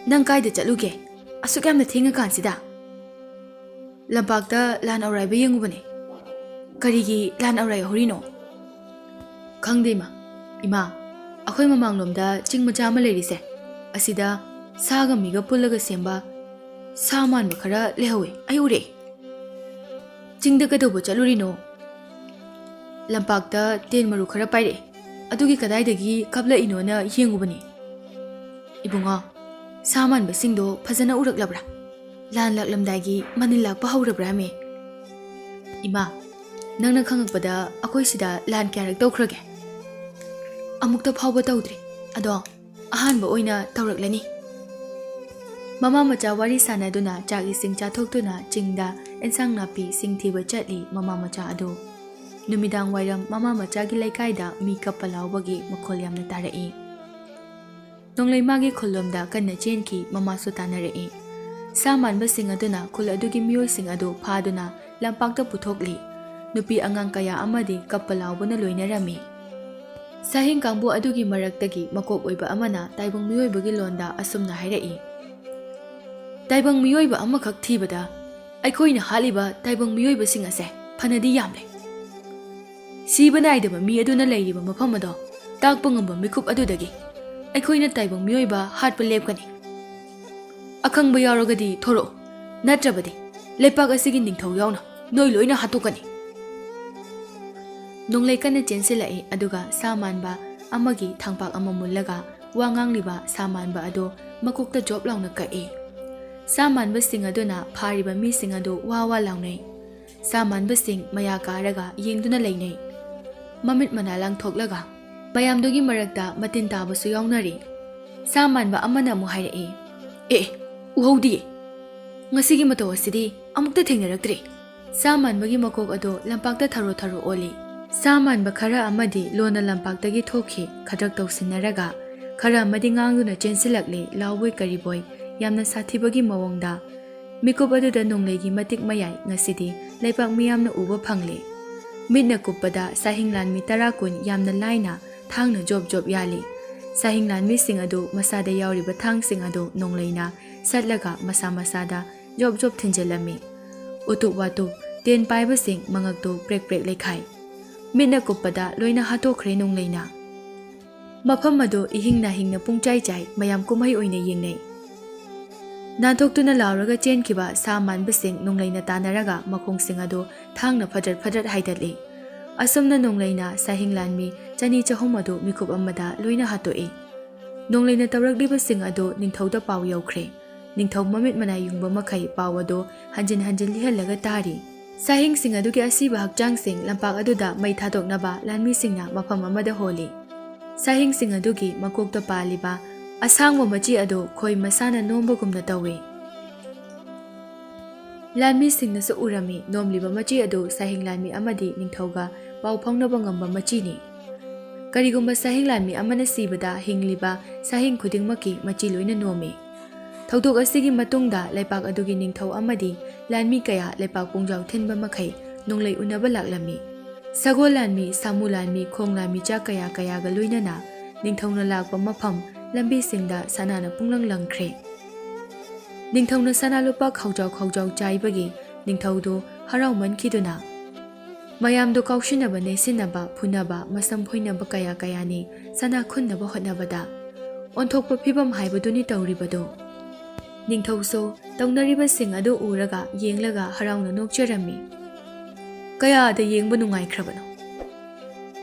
ꯅꯪ ꯀꯥꯏꯗ ꯆꯠꯂꯨꯒꯦ? ꯑꯁꯨꯛ ꯌꯥꯝꯅ ꯊꯦꯡꯉꯀꯥꯟꯁꯤꯗ?" "ꯂꯝꯄꯥꯛꯇ ꯂꯥꯟ ꯑꯧꯔꯥꯏꯕ ꯌꯦꯡꯉꯨꯕꯅꯦ꯫" "ꯀꯔꯤꯒꯤ ꯂꯥꯟ ꯑꯧꯔꯥꯏ ꯍꯧꯔꯤꯅꯣ?" "ꯈꯪꯗꯦ, ꯏꯃꯥ꯫ ꯏꯃꯥ, ꯑꯩꯈꯣꯏ ꯃꯃꯥꯡꯂꯣꯝꯗ ꯆꯤꯡ ꯃꯆꯥ ꯑꯃ ꯂꯩꯔꯤꯁꯦ, ꯑꯁꯤꯗ ꯁꯥꯒ ꯃꯤꯒ ꯄꯨꯜꯂꯒ ꯁꯦꯝꯕ ꯁꯥ ꯃꯥꯟꯕ ꯈꯔ ꯂꯩꯍꯧꯋꯦ, ꯑꯩ ꯎꯔꯦ꯫" "ꯆꯤꯡꯗ ꯀꯩꯗꯧꯕ ꯆꯠꯂꯨꯔꯤꯅꯣ?" "ꯂꯝꯄꯥꯛꯇ ꯇꯦꯟ ꯃꯔꯨ ꯈꯔ ꯄꯥꯏꯔꯛꯑꯦ, ꯑꯗꯨꯒꯤ ꯀꯗꯥꯏꯗꯒꯤ ꯀꯥꯞꯂꯛꯏꯅꯣꯅ ꯌꯦꯡꯉꯨꯕꯅꯤ꯫" "ꯏꯕꯨꯡꯉꯣ, ꯁꯥ ꯃꯥꯟꯕꯁꯤꯡꯗꯣ ꯐꯖꯅ ꯎꯔꯛꯂꯕ꯭ꯔꯥ? ꯂꯥꯟ ꯂꯥꯛꯂꯝꯗꯥꯏꯒꯤ ꯃꯅꯤꯜ ꯂꯥꯛꯄ ꯍꯧꯔꯕ꯭ꯔꯥꯃꯤ?" "ꯏꯃꯥ, ꯅꯪꯅ ꯈꯪꯉꯛꯄꯗ ꯑꯩꯈꯣꯏ ꯁꯤꯗ ꯂꯥꯟ ꯀꯌꯥꯔꯛ ꯇꯧꯈ꯭ꯔꯒꯦ?" "ꯑꯃꯨꯛꯇ ꯐꯥꯎꯕ ꯇꯧꯗ꯭ꯔꯤ, ꯑꯗꯣ ꯑꯍꯥꯟꯕ ꯑꯣꯏꯅ ꯇꯧꯔꯛꯂꯅꯤ꯫" ꯃꯃꯥ ꯃꯆꯥ ꯋꯥꯔꯤ ꯁꯥꯟꯅꯗꯨꯅ ꯆꯥꯛ ꯏꯁꯤꯡ ꯆꯥꯊꯣꯛꯇꯨꯅ ꯆꯤꯡꯗ ꯑꯦꯟꯁꯥꯡ ꯅꯥꯄꯤ ꯁꯤꯡ ꯊꯤꯕ ꯆꯠꯂꯤ ꯃꯃꯥ ꯃꯆꯥ ꯑꯗꯨ꯫ ꯅꯨꯃꯤꯗꯥꯡ ꯋꯥꯏꯔꯝ ꯃꯃꯥ ꯃꯆꯥꯒꯤ ꯂꯩꯀꯥꯏꯗ ꯃꯤ ꯀꯞꯄ ꯂꯥꯎꯕꯒꯤ ꯃꯈꯣꯜ ꯌꯥꯝꯅ ꯇꯥꯔꯛꯏ꯫ ꯅꯣꯡꯂꯩ ꯃꯥꯒꯤ ꯈꯨꯜꯂꯣꯝꯗ ꯀꯟꯅ ꯆꯦꯟꯈꯤ, ꯃꯃꯥꯁꯨ ꯇꯥꯟꯅꯔꯛꯏ꯫ ꯁꯥ ꯃꯥꯟꯕꯁꯤꯡ ꯑꯗꯨꯅ ꯈꯨꯜ ꯑꯗꯨꯒꯤ ꯃꯤꯑꯣꯏꯁꯤꯡ ꯑꯗꯨ ꯐꯥꯗꯨꯅ ꯂꯝꯄꯥꯛꯇ ꯄꯨꯊꯣꯛꯂꯤ꯫ ꯅꯨꯄꯤ ꯑꯉꯥꯡ ꯀꯌꯥ ꯑꯃꯗꯤ ꯀꯞꯄ ꯂꯥꯎꯕꯅ ꯂꯣꯏꯅꯔꯝꯃꯤ꯫ ꯁꯥꯍꯤꯡ ꯀꯥꯡꯕꯨ ꯑꯗꯨꯒꯤ ꯃꯔꯛꯇꯒꯤ ꯃꯀꯣꯛ ꯑꯣꯏꯕ ꯑꯃꯅ ꯇꯥꯏꯕꯪ ꯃꯤꯑꯣꯏꯕꯒꯤ ꯂꯣꯟꯗ ꯑꯁꯨꯝꯅ ꯍꯥꯏꯔꯛꯏ, "ꯇꯥꯏꯕꯪ ꯃꯤꯑꯣꯏꯕ ꯑꯃꯈꯛ ꯊꯤꯕꯗ ꯑꯩꯈꯣꯏꯅ ꯍꯥꯠꯂꯤꯕ ꯇꯥꯏꯕꯪ ꯃꯤꯑꯣꯏꯕꯁꯤꯡ ꯑꯁꯦ ꯐꯅꯗꯤ ꯌꯥꯝꯂꯦ꯫ ꯁꯤꯕ ꯅꯥꯏꯗꯕ ꯃꯤ ꯑꯗꯨꯅ ꯂꯩꯔꯤꯕ ꯃꯐꯝ ꯑꯗꯣ ꯇꯥꯛꯄ ꯉꯝꯕ ꯃꯤꯀꯨꯞ ꯑꯗꯨꯗꯒꯤ ꯑꯩꯈꯣꯏꯅ ꯇꯥꯏꯕꯪ ꯃꯤꯑꯣꯏꯕ ꯍꯥꯠꯄ ꯂꯦꯞꯀꯅꯤ꯫ ꯑꯈꯪꯕ ꯌꯥꯎꯔꯒꯗꯤ ꯊꯣꯔꯛꯑꯣ, ꯅꯠꯇ꯭ꯔꯕꯗꯤ ꯂꯩꯄꯥꯛ ꯑꯁꯤꯒꯤ ꯅꯤꯡꯊꯧ ꯌꯥꯎꯅ ꯅꯣꯏ ꯂꯣꯏꯅ ꯍꯥꯠꯇꯣꯛꯀꯅꯤ꯫ ꯅꯣꯡꯂꯩ ꯀꯟꯅ ꯆꯦꯟꯁꯤꯜꯂꯛꯏ, ꯑꯗꯨꯒ ꯁꯥ ꯃꯥꯟꯕ ꯑꯃꯒꯤ ꯊꯥꯡꯄꯥꯛ ꯑꯃ ꯃꯨꯜꯂꯒ ꯋꯥ ꯉꯥꯡꯂꯤꯕ ꯁꯥ ꯃꯥꯟꯕ ꯑꯗꯨ ꯃꯀꯣꯛꯇ ꯖꯣꯞ ꯂꯥꯎꯅ ꯀꯛꯏ꯫ ꯁꯥ ꯃꯥꯟꯕꯁꯤꯡ ꯑꯗꯨꯅ ꯐꯥꯔꯤꯕ ꯃꯤꯁꯤꯡ ꯑꯗꯨ ꯋꯥ ꯋꯥ ꯂꯥꯎꯅꯩ꯫ ꯁꯥ ꯃꯥꯟꯕꯁꯤꯡ ꯃꯌꯥ ꯀꯥꯔꯒ ꯌꯦꯡꯗꯨꯅ ꯂꯩꯅꯩ꯫ ꯃꯃꯤꯠ ꯃꯅꯥ ꯂꯥꯡꯊꯣꯛꯂꯒ ꯃꯌꯥꯝꯗꯨꯒꯤ ꯃꯔꯛꯇ ꯃꯇꯤꯟ ꯇꯥꯕꯁꯨ ꯌꯥꯎꯅꯔꯤ꯫ ꯁꯥ ꯃꯥꯟꯕ ꯑꯃꯅ ꯑꯃꯨꯛ ꯍꯥꯏꯔꯛꯏ, "ꯑꯦ, ꯎꯍꯧꯗꯤꯌꯦ꯫ ꯉꯁꯤꯒꯤ ꯃꯇꯧ ꯑꯁꯤꯗꯤ ꯑꯃꯨꯛꯇ ꯊꯦꯡꯅꯔꯛꯇ꯭ꯔꯤ꯫" ꯁꯥ ꯃꯥꯟꯕꯒꯤ ꯃꯀꯣꯛ ꯑꯗꯨ ꯂꯝꯄꯥꯛꯇ ꯊꯔꯣ ꯊꯔꯣ ꯑꯣꯜꯂꯤ꯫ ꯁꯥ ꯃꯥꯟꯕ ꯈꯔ ꯑꯃꯗꯤ ꯂꯣꯟꯅ ꯂꯝꯄꯥꯛꯇꯒꯤ ꯊꯣꯛꯈꯤ, ꯈꯗ꯭ꯔꯛ ꯇꯧꯁꯤꯟꯅꯔꯒ꯫ ꯈꯔ ꯑꯃꯗꯤ ꯉꯥꯡꯗꯨꯅ ꯆꯦꯟꯁꯤꯜꯂꯛꯂꯤ, ꯂꯥꯎꯕꯣꯏ ꯀꯔꯤꯕꯣꯏ, ꯌꯥꯝꯅ ꯁꯥꯊꯤꯕꯒꯤ ꯃꯑꯣꯡꯗ꯫ ꯃꯤꯀꯨꯞ ꯑꯗꯨꯗ ꯅꯣꯡꯂꯩꯒꯤ ꯃꯇꯤꯛ ꯃꯌꯥꯏ ꯉꯁꯤꯗꯤ ꯂꯩꯄꯥꯛ ꯃꯤꯌꯥꯝꯅ ꯎꯕ ꯐꯪꯂꯦ꯫ ꯃꯤꯠꯅ ꯀꯨꯞꯄꯗ ꯁꯥꯍꯤꯡ ꯂꯥꯟꯃꯤ ꯇꯔꯥ ꯀꯨꯟ ꯌꯥꯝꯅ ꯂꯥꯏꯅ ꯊꯥꯡꯅ ꯖꯣꯞ ꯖꯣꯞ ꯌꯥꯜꯂꯤ꯫ ꯁꯥꯍꯤꯡ ꯂꯥꯟꯃꯤꯁꯤꯡ ꯑꯗꯨ ꯃꯁꯥꯗ ꯌꯥꯎꯔꯤꯕ ꯊꯥꯡꯁꯤꯡ ꯑꯗꯨ ꯅꯣꯡꯂꯩꯅ ꯁꯠꯂꯒ ꯃꯁꯥ ꯃꯁꯥꯗ ꯖꯣꯞ ꯖꯣꯞ ꯊꯤꯟꯖꯤꯜꯂꯝꯃꯤ꯫ ꯎꯇꯨꯞ ꯋꯥꯇꯨꯞ, ꯇꯦꯟ ꯄꯥꯏꯕꯁꯤꯡ ꯃꯉꯛꯇꯨ ꯄ꯭ꯔꯦꯛ ꯄ꯭ꯔꯦꯛ ꯂꯩꯈꯥꯏ꯫ ꯃꯤꯠꯅ ꯀꯨꯞꯄꯗ ꯂꯣꯏꯅ ꯍꯥꯠꯇꯣꯛꯈ꯭ꯔꯦ ꯅꯣꯡꯂꯩꯅ꯫ ꯃꯐꯝ ꯑꯗꯨ ꯏꯍꯤꯡ ꯅꯥꯍꯤꯡꯅ ꯄꯨꯡꯆꯥꯏ ꯆꯥꯏ, ꯃꯌꯥꯝ ꯀꯨꯝꯍꯩ ꯑꯣꯏꯅ ꯌꯦꯡꯅꯩ꯫ ꯅꯥꯟꯊꯣꯛꯇꯨꯅ ꯂꯥꯎꯔꯒ ꯆꯦꯟꯈꯤꯕ ꯁꯥ ꯃꯥꯟꯕꯁꯤꯡ ꯅꯣꯡꯂꯩꯅ ꯇꯥꯟꯅꯔꯒ ꯃꯈꯣꯡꯁꯤꯡ ꯑꯗꯨ ꯊꯥꯡꯅ ꯐꯗ꯭ꯔꯠ ꯐꯗ꯭ꯔꯠ ꯍꯥꯏꯗꯠꯂꯤ꯫ ꯑꯁꯨꯝꯅ ꯅꯣꯡꯂꯩꯅ ꯁꯥꯍꯤꯡ ꯂꯥꯟꯃꯤ ꯆꯅꯤ ꯆꯍꯨꯝ ꯑꯗꯨ ꯃꯤꯀꯨꯞ ꯑꯃꯗ ꯂꯣꯏꯅ ꯍꯥꯠꯇꯣꯛꯏ꯫ ꯅꯣꯡꯂꯩꯅ ꯇꯧꯔꯛꯂꯤꯕꯁꯤꯡ ꯑꯗꯨ ꯅꯤꯡꯊꯧꯗ ꯄꯥꯎ ꯌꯧꯈ꯭ꯔꯦ꯫ ꯅꯤꯡꯊꯧ ꯃꯃꯤꯠ ꯃꯅꯥꯏ ꯌꯨꯡꯕ ꯃꯈꯩ ꯄꯥꯎ ꯑꯗꯨ ꯍꯟꯖꯤꯟ ꯍꯟꯖꯤꯟ ꯂꯤꯍꯜꯂꯒ ꯇꯥꯔꯤ꯫ ꯁꯥꯍꯤꯡꯁꯤꯡ ꯑꯗꯨꯒꯤ ꯑꯁꯤꯕ ꯍꯛꯆꯥꯡꯁꯤꯡ ꯂꯝꯄꯥꯛ ꯑꯗꯨꯗ ꯃꯩ ꯊꯥꯗꯣꯛꯅꯕ ꯂꯥꯟꯃꯤꯁꯤꯡꯅ ꯃꯐꯝ ꯑꯃꯗ ꯍꯣꯜꯂꯤ꯫ ꯁꯥꯍꯤꯡꯁꯤꯡ ꯑꯗꯨꯒꯤ ꯃꯀꯣꯛꯇ ꯄꯥꯜꯂꯤꯕ ꯑꯁꯥꯡꯕ ꯃꯆꯤ ꯑꯗꯨ ꯈꯣꯏ ꯃꯁꯥꯅ ꯅꯣꯝꯕꯒꯨꯝꯅ ꯇꯧꯏ꯫ ꯂꯥꯟꯃꯤꯁꯤꯡꯅꯁꯨ ꯎꯔꯝꯃꯤ, ꯅꯣꯝꯂꯤꯕ ꯃꯆꯤ ꯑꯗꯨ ꯁꯥꯍꯤꯡ ꯂꯥꯟꯃꯤ ꯑꯃꯗꯤ ꯅꯤꯡꯊꯧꯒ ꯄꯥꯎ ꯐꯥꯎꯅꯕ ꯉꯝꯕ ꯃꯆꯤꯅꯤ꯫ ꯀꯔꯤꯒꯨꯝꯕ ꯁꯥꯍꯤꯡ ꯂꯥꯟꯃꯤ ꯑꯃꯅ ꯁꯤꯕꯗ, ꯍꯤꯡꯂꯤꯕ ꯁꯥꯍꯤꯡ ꯈꯨꯗꯤꯡꯃꯛꯀꯤ ꯃꯆꯤ ꯂꯣꯏꯅ ꯅꯣꯝꯃꯤ꯫ ꯊꯧꯗꯣꯛ ꯑꯁꯤꯒꯤ ꯃꯇꯨꯡꯗ ꯂꯩꯄꯥꯛ ꯑꯗꯨꯒꯤ ꯅꯤꯡꯊꯧ ꯑꯃꯗꯤ ꯂꯥꯟꯃꯤ ꯀꯌꯥ, ꯂꯩꯄꯥꯛ ꯄꯨꯡꯖꯥꯎ ꯊꯤꯟꯕ ꯃꯈꯩ ꯅꯣꯡꯂꯩ ꯎꯅꯕ ꯂꯥꯛꯂꯝꯃꯤ꯫ ꯁꯒꯣꯜ ꯂꯥꯟꯃꯤ, ꯁꯥꯃꯨ ꯂꯥꯟꯃꯤ, ꯈꯣꯡ ꯂꯥꯟꯃꯤ ꯆꯥ ꯀꯌꯥ ꯀꯌꯥꯒ ꯂꯣꯏꯅꯅ ꯅꯤꯡꯊꯧꯅ ꯂꯥꯛꯄ ꯃꯐꯝ ꯂꯝꯕꯤꯁꯤꯡꯗ ꯁꯅꯥꯅ ꯄꯨꯡꯂꯪ ꯂꯪꯈ꯭ꯔꯦ꯫ ꯅꯤꯡꯊꯧꯅ ꯁꯅꯥ ꯂꯨꯄꯥ ꯈꯥꯎꯖꯥꯎ ꯈꯥꯎꯖꯥꯎ ꯆꯥꯏꯕꯒꯤ ꯅꯤꯡꯊꯧꯗꯨ ꯍꯔꯥꯎꯃꯟꯈꯤꯗꯨꯅ ꯃꯌꯥꯝꯗꯨ ꯀꯥꯎꯁꯤꯟꯅꯕ, ꯅꯩꯁꯤꯟꯅꯕ, ꯐꯨꯅꯕ, ꯃꯁꯝ ꯐꯣꯏꯅꯕ ꯀꯌꯥ ꯀꯌꯥꯅꯤ ꯁꯅꯥ ꯈꯨꯟꯅꯕ ꯍꯣꯠꯅꯕꯗ꯫ ꯑꯣꯟꯊꯣꯛꯄ ꯐꯤꯕꯝ ꯍꯥꯏꯕꯗꯨꯅꯤ ꯇꯧꯔꯤꯕꯗꯨ꯫ ꯅꯤꯡꯊꯧꯁꯨ ꯇꯧꯅꯔꯤꯕꯁꯤꯡ ꯑꯗꯨ ꯎꯔꯒ ꯌꯦꯡꯂꯒ ꯍꯔꯥꯎꯅ ꯅꯣꯛꯆꯔꯝꯃꯤ꯫ "ꯀꯌꯥꯗ ꯌꯦꯡꯕ ꯅꯨꯡꯉꯥꯏꯈ꯭ꯔꯕꯅꯣ!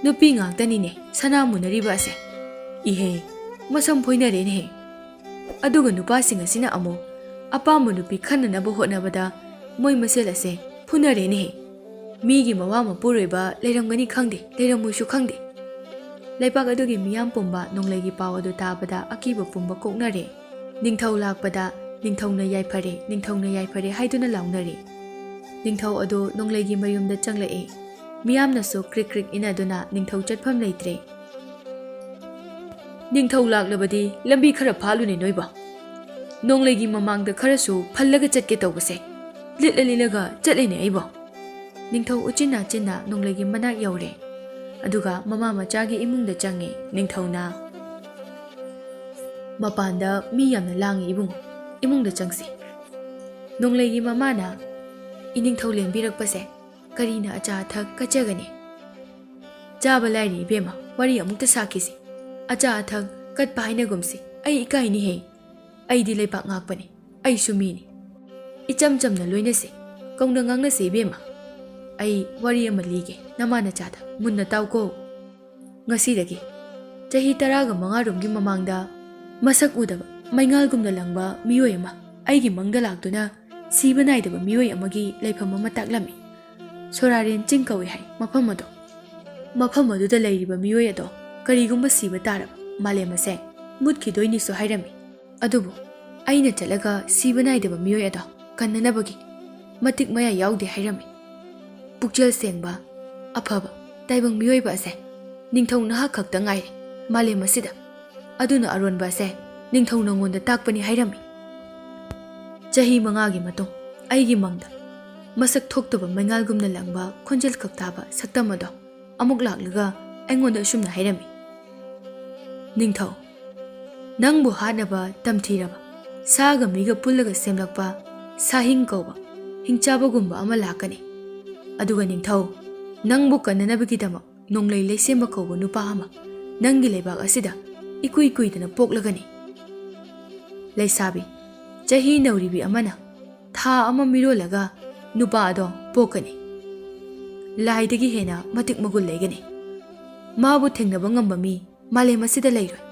ꯅꯨꯄꯤ ꯉꯥꯛꯇꯅꯤꯅꯦ ꯁꯅꯥ ꯃꯨꯟꯅꯔꯤꯕ ꯑꯁꯦ꯫ ꯏꯍꯦ, ꯃꯁꯝ ꯐꯣꯏꯅꯔꯦꯅꯦꯍꯦ꯫ ꯑꯗꯨꯒ ꯅꯨꯄꯥꯁꯤꯡ ꯑꯁꯤꯅ ꯑꯃꯨꯛ ꯑꯄꯥꯝꯕ ꯅꯨꯄꯤ ꯈꯟꯅꯅꯕ ꯍꯣꯠꯅꯕꯗ ꯃꯣꯏ ꯃꯁꯦꯜ ꯑꯁꯦ ꯐꯨꯅꯔꯦꯅꯦꯍꯦ꯫ ꯃꯤꯒꯤ ꯃꯋꯥ ꯃꯄꯨꯔꯣꯏꯕ ꯂꯩꯔꯝꯒꯅꯤ ꯈꯪꯗꯦ, ꯂꯩꯔꯝꯃꯣꯏꯁꯨ ꯈꯪꯗꯦ꯫" ꯂꯩꯕꯥꯛ ꯑꯗꯨꯒꯤ ꯃꯤꯌꯥꯝ ꯄꯨꯝꯕ ꯅꯣꯡꯂꯩꯒꯤ ꯄꯥꯎ ꯑꯗꯨ ꯇꯥꯕꯗ ꯑꯀꯤꯕ ꯄꯨꯝꯕ ꯀꯣꯛꯅꯔꯦ꯫ ꯅꯤꯡꯊꯧ ꯂꯥꯛꯄꯗ ꯅꯤꯡꯊꯧꯅ "ꯌꯥꯏꯐꯔꯦ, ꯅꯤꯡꯊꯧꯅ ꯌꯥꯏꯐꯔꯦ" ꯍꯥꯏꯗꯨꯅ ꯂꯥꯎꯅꯔꯦ꯫ ꯅꯤꯡꯊꯧ ꯑꯗꯨ ꯅꯣꯡꯂꯩꯒꯤ ꯃꯌꯨꯝꯗ ꯆꯪꯂꯛꯑꯦ꯫ ꯃꯤꯌꯥꯝꯅꯁꯨ ꯀ꯭ꯔꯤꯛ ꯀ꯭ꯔꯤꯛ ꯏꯟꯅꯗꯨꯅ ꯅꯤꯡꯊꯧ ꯆꯠꯐꯝ ꯂꯩꯇ꯭ꯔꯦ꯫ "ꯅꯤꯡꯊꯧ ꯂꯥꯛꯂꯕꯗꯤ ꯂꯝꯕꯤ ꯈꯔ ꯐꯥꯠꯂꯨꯅꯦ ꯅꯣꯏꯕꯣ꯫ ꯅꯣꯡꯂꯩꯒꯤ ꯃꯃꯥꯡꯗ ꯈꯔꯁꯨ ꯐꯜꯂꯒ ꯆꯠꯀꯦ ꯇꯧꯕꯁꯦ, ꯂꯤꯠꯂ ꯂꯤꯠꯂꯒ ꯆꯠꯂꯤꯅꯦ ꯑꯩꯕꯣ꯫" ꯅꯤꯡꯊꯧ ꯎꯆꯤꯟ ꯅꯥꯆꯤꯟꯅ ꯅꯣꯡꯂꯩꯒꯤ ꯃꯅꯥꯛ ꯌꯧꯔꯦ꯫ ꯑꯗꯨꯒ ꯃꯃꯥ ꯃꯆꯥꯒꯤ ꯏꯃꯨꯡꯗ ꯆꯪꯉꯦ꯫ ꯅꯤꯡꯊꯧꯅ, "ꯃꯄꯥꯟꯗ ꯃꯤ ꯌꯥꯝꯅ ꯂꯥꯡꯉꯤ ꯏꯕꯨꯡꯉꯣ, ꯏꯃꯨꯡꯗ ꯆꯪꯁꯤ꯫" ꯅꯣꯡꯂꯩꯒꯤ ꯃꯃꯥꯅ, "ꯏꯅꯤꯡꯊꯧ ꯂꯦꯡꯕꯤꯔꯛꯄꯁꯦ ꯀꯔꯤꯅ ꯑꯆꯥ ꯑꯊꯛ ꯀꯠꯆꯒꯅꯤ? ꯆꯥꯕ ꯂꯥꯏꯔꯤ ꯏꯕꯦꯝꯃ, ꯋꯥꯔꯤ ꯑꯃꯨꯛꯇ ꯁꯥꯈꯤꯁꯤ꯫ ꯑꯆꯥ ꯑꯊꯛ ꯀꯠꯄ ꯍꯥꯏꯅꯒꯨꯝꯁꯤ, ꯑꯩ ꯏꯀꯥꯏꯅꯤꯍꯦ꯫ ꯑꯩꯗꯤ ꯂꯩꯕꯥꯛ ꯉꯥꯛꯄꯅꯤ, ꯑꯩꯁꯨ ꯃꯤꯅꯤ꯫ ꯏꯆꯝ ꯆꯝꯅ ꯂꯣꯏꯅꯁꯤ, ꯀꯧꯅ ꯉꯥꯡꯅꯁꯤ ꯏꯕꯦꯝꯃ꯫ ꯑꯩ ꯋꯥꯔꯤ ꯑꯃ ꯂꯤꯒꯦ ꯅꯃꯥ ꯅꯆꯥꯗ, ꯃꯨꯟꯅ ꯇꯥꯎꯀꯣ꯫ ꯉꯁꯤꯗꯒꯤ ꯆꯍꯤ ꯇꯔꯥꯒ ꯃꯉꯥꯔꯣꯝꯒꯤ ꯃꯃꯥꯡꯗ ꯃꯁꯛ ꯎꯗꯕ ꯃꯩꯉꯥꯜꯒꯨꯝꯅ ꯂꯪꯕ ꯃꯤꯑꯣꯏ ꯑꯃ ꯑꯩꯒꯤ ꯃꯪꯗ ꯂꯥꯛꯇꯨꯅ ꯁꯤꯕ ꯅꯥꯏꯗꯕ ꯃꯤꯑꯣꯏ ꯑꯃꯒꯤ ꯂꯩꯐꯝ ꯑꯃ ꯇꯥꯛꯂꯝꯃꯤ꯫ ꯁꯣꯔꯥꯔꯦꯟ ꯆꯤꯡ ꯀꯧꯏ ꯍꯥꯏ ꯃꯐꯝ ꯑꯗꯣ꯫ ꯃꯐꯝ ꯑꯗꯨꯗ ꯂꯩꯔꯤꯕ ꯃꯤꯑꯣꯏ ꯑꯗꯣ ꯀꯔꯤꯒꯨꯝꯕ ꯁꯤꯕ ꯇꯥꯔꯕ ꯃꯥꯂꯦꯝ ꯑꯁꯦ ꯃꯨꯠꯈꯤꯗꯣꯏꯅꯤꯁꯨ ꯍꯥꯏꯔꯝꯃꯤ꯫ ꯑꯗꯨꯕꯨ ꯑꯩꯅ ꯆꯠꯂꯒ ꯁꯤꯕ ꯅꯥꯏꯗꯕ ꯃꯤꯑꯣꯏ ꯑꯗꯣ ꯀꯟꯅꯅꯕꯒꯤ ꯃꯇꯤꯛ ꯃꯌꯥ ꯌꯥꯎꯗꯦ ꯍꯥꯏꯔꯝꯃꯤ꯫ ꯄꯨꯛꯆꯦꯜ ꯁꯦꯡꯕ, ꯑꯐꯕ, ꯇꯥꯏꯕꯪ ꯃꯤꯑꯣꯏꯕ ꯑꯁꯦ ꯅꯤꯡꯊꯧ ꯅꯍꯥꯛ ꯈꯛꯇ ꯉꯥꯏꯔꯦ ꯃꯥꯂꯦꯝ ꯑꯁꯤꯗ꯫ ꯑꯗꯨꯅ ꯑꯔꯣꯟꯕ ꯑꯁꯦ ꯅꯤꯡꯊꯧ ꯅꯉꯣꯟꯗ ꯇꯥꯛꯄꯅꯤ ꯍꯥꯏꯔꯝꯃꯤ꯫ ꯆꯍꯤ ꯃꯉꯥꯒꯤ ꯃꯇꯨꯡ ꯑꯩꯒꯤ ꯃꯪꯗ ꯃꯁꯛ ꯊꯣꯛꯇꯕ ꯃꯩꯉꯥꯜꯒꯨꯝꯅ ꯂꯪꯕ ꯈꯣꯟꯖꯦꯜ ꯈꯛ ꯇꯥꯕ ꯁꯛꯇꯝ ꯑꯗꯣ ꯑꯃꯨꯛ ꯂꯥꯛꯂꯒ ꯑꯩꯉꯣꯟꯗ ꯑꯁꯨꯝꯅ ꯍꯥꯏꯔꯝꯃꯤ, "ꯅꯤꯡꯊꯧ, ꯅꯪꯕꯨ ꯍꯥꯠꯅꯕ ꯇꯝꯊꯤꯔꯕ ꯁꯥꯒ ꯃꯤꯒ ꯄꯨꯜꯂꯒ ꯁꯦꯝꯂꯛꯄ ꯁꯥꯍꯤꯡ ꯀꯧꯕ ꯍꯤꯡꯆꯥꯕꯒꯨꯝꯕ ꯑꯃ ꯂꯥꯛꯀꯅꯤ꯫ ꯑꯗꯨꯒ ꯅꯤꯡꯊꯧ, ꯅꯪꯕꯨ ꯀꯟꯅꯅꯕꯒꯤꯗꯃꯛ ꯅꯣꯡꯂꯩ ꯂꯩꯁꯦꯝꯕ ꯀꯧꯕ ꯅꯨꯄꯥ ꯑꯃ ꯅꯪꯒꯤ ꯂꯩꯕꯥꯛ ꯑꯁꯤꯗ ꯏꯀꯨꯏ ꯀꯨꯏꯗꯅ ꯄꯣꯛꯂꯒꯅꯤ꯫ ꯂꯩꯁꯥꯕꯤ, ꯆꯍꯤ ꯅꯧꯔꯤꯕꯤ ꯑꯃꯅ ꯊꯥ ꯑꯃ ꯃꯤꯔꯣꯜꯂꯒ ꯅꯨꯄꯥ ꯑꯗꯣ ꯄꯣꯛꯀꯅꯤ꯫ ꯂꯥꯏꯗꯒꯤ ꯍꯦꯟꯅ ꯃꯇꯤꯛ ꯃꯒꯨꯟ ꯂꯩꯒꯅꯤ꯫ ꯃꯥꯕꯨ ꯊꯦꯡꯅꯕ ꯉꯝꯕ ꯃꯤ ꯃꯥꯂꯦꯝ ꯑꯁꯤꯗ ꯂꯩꯔꯣꯏ꯫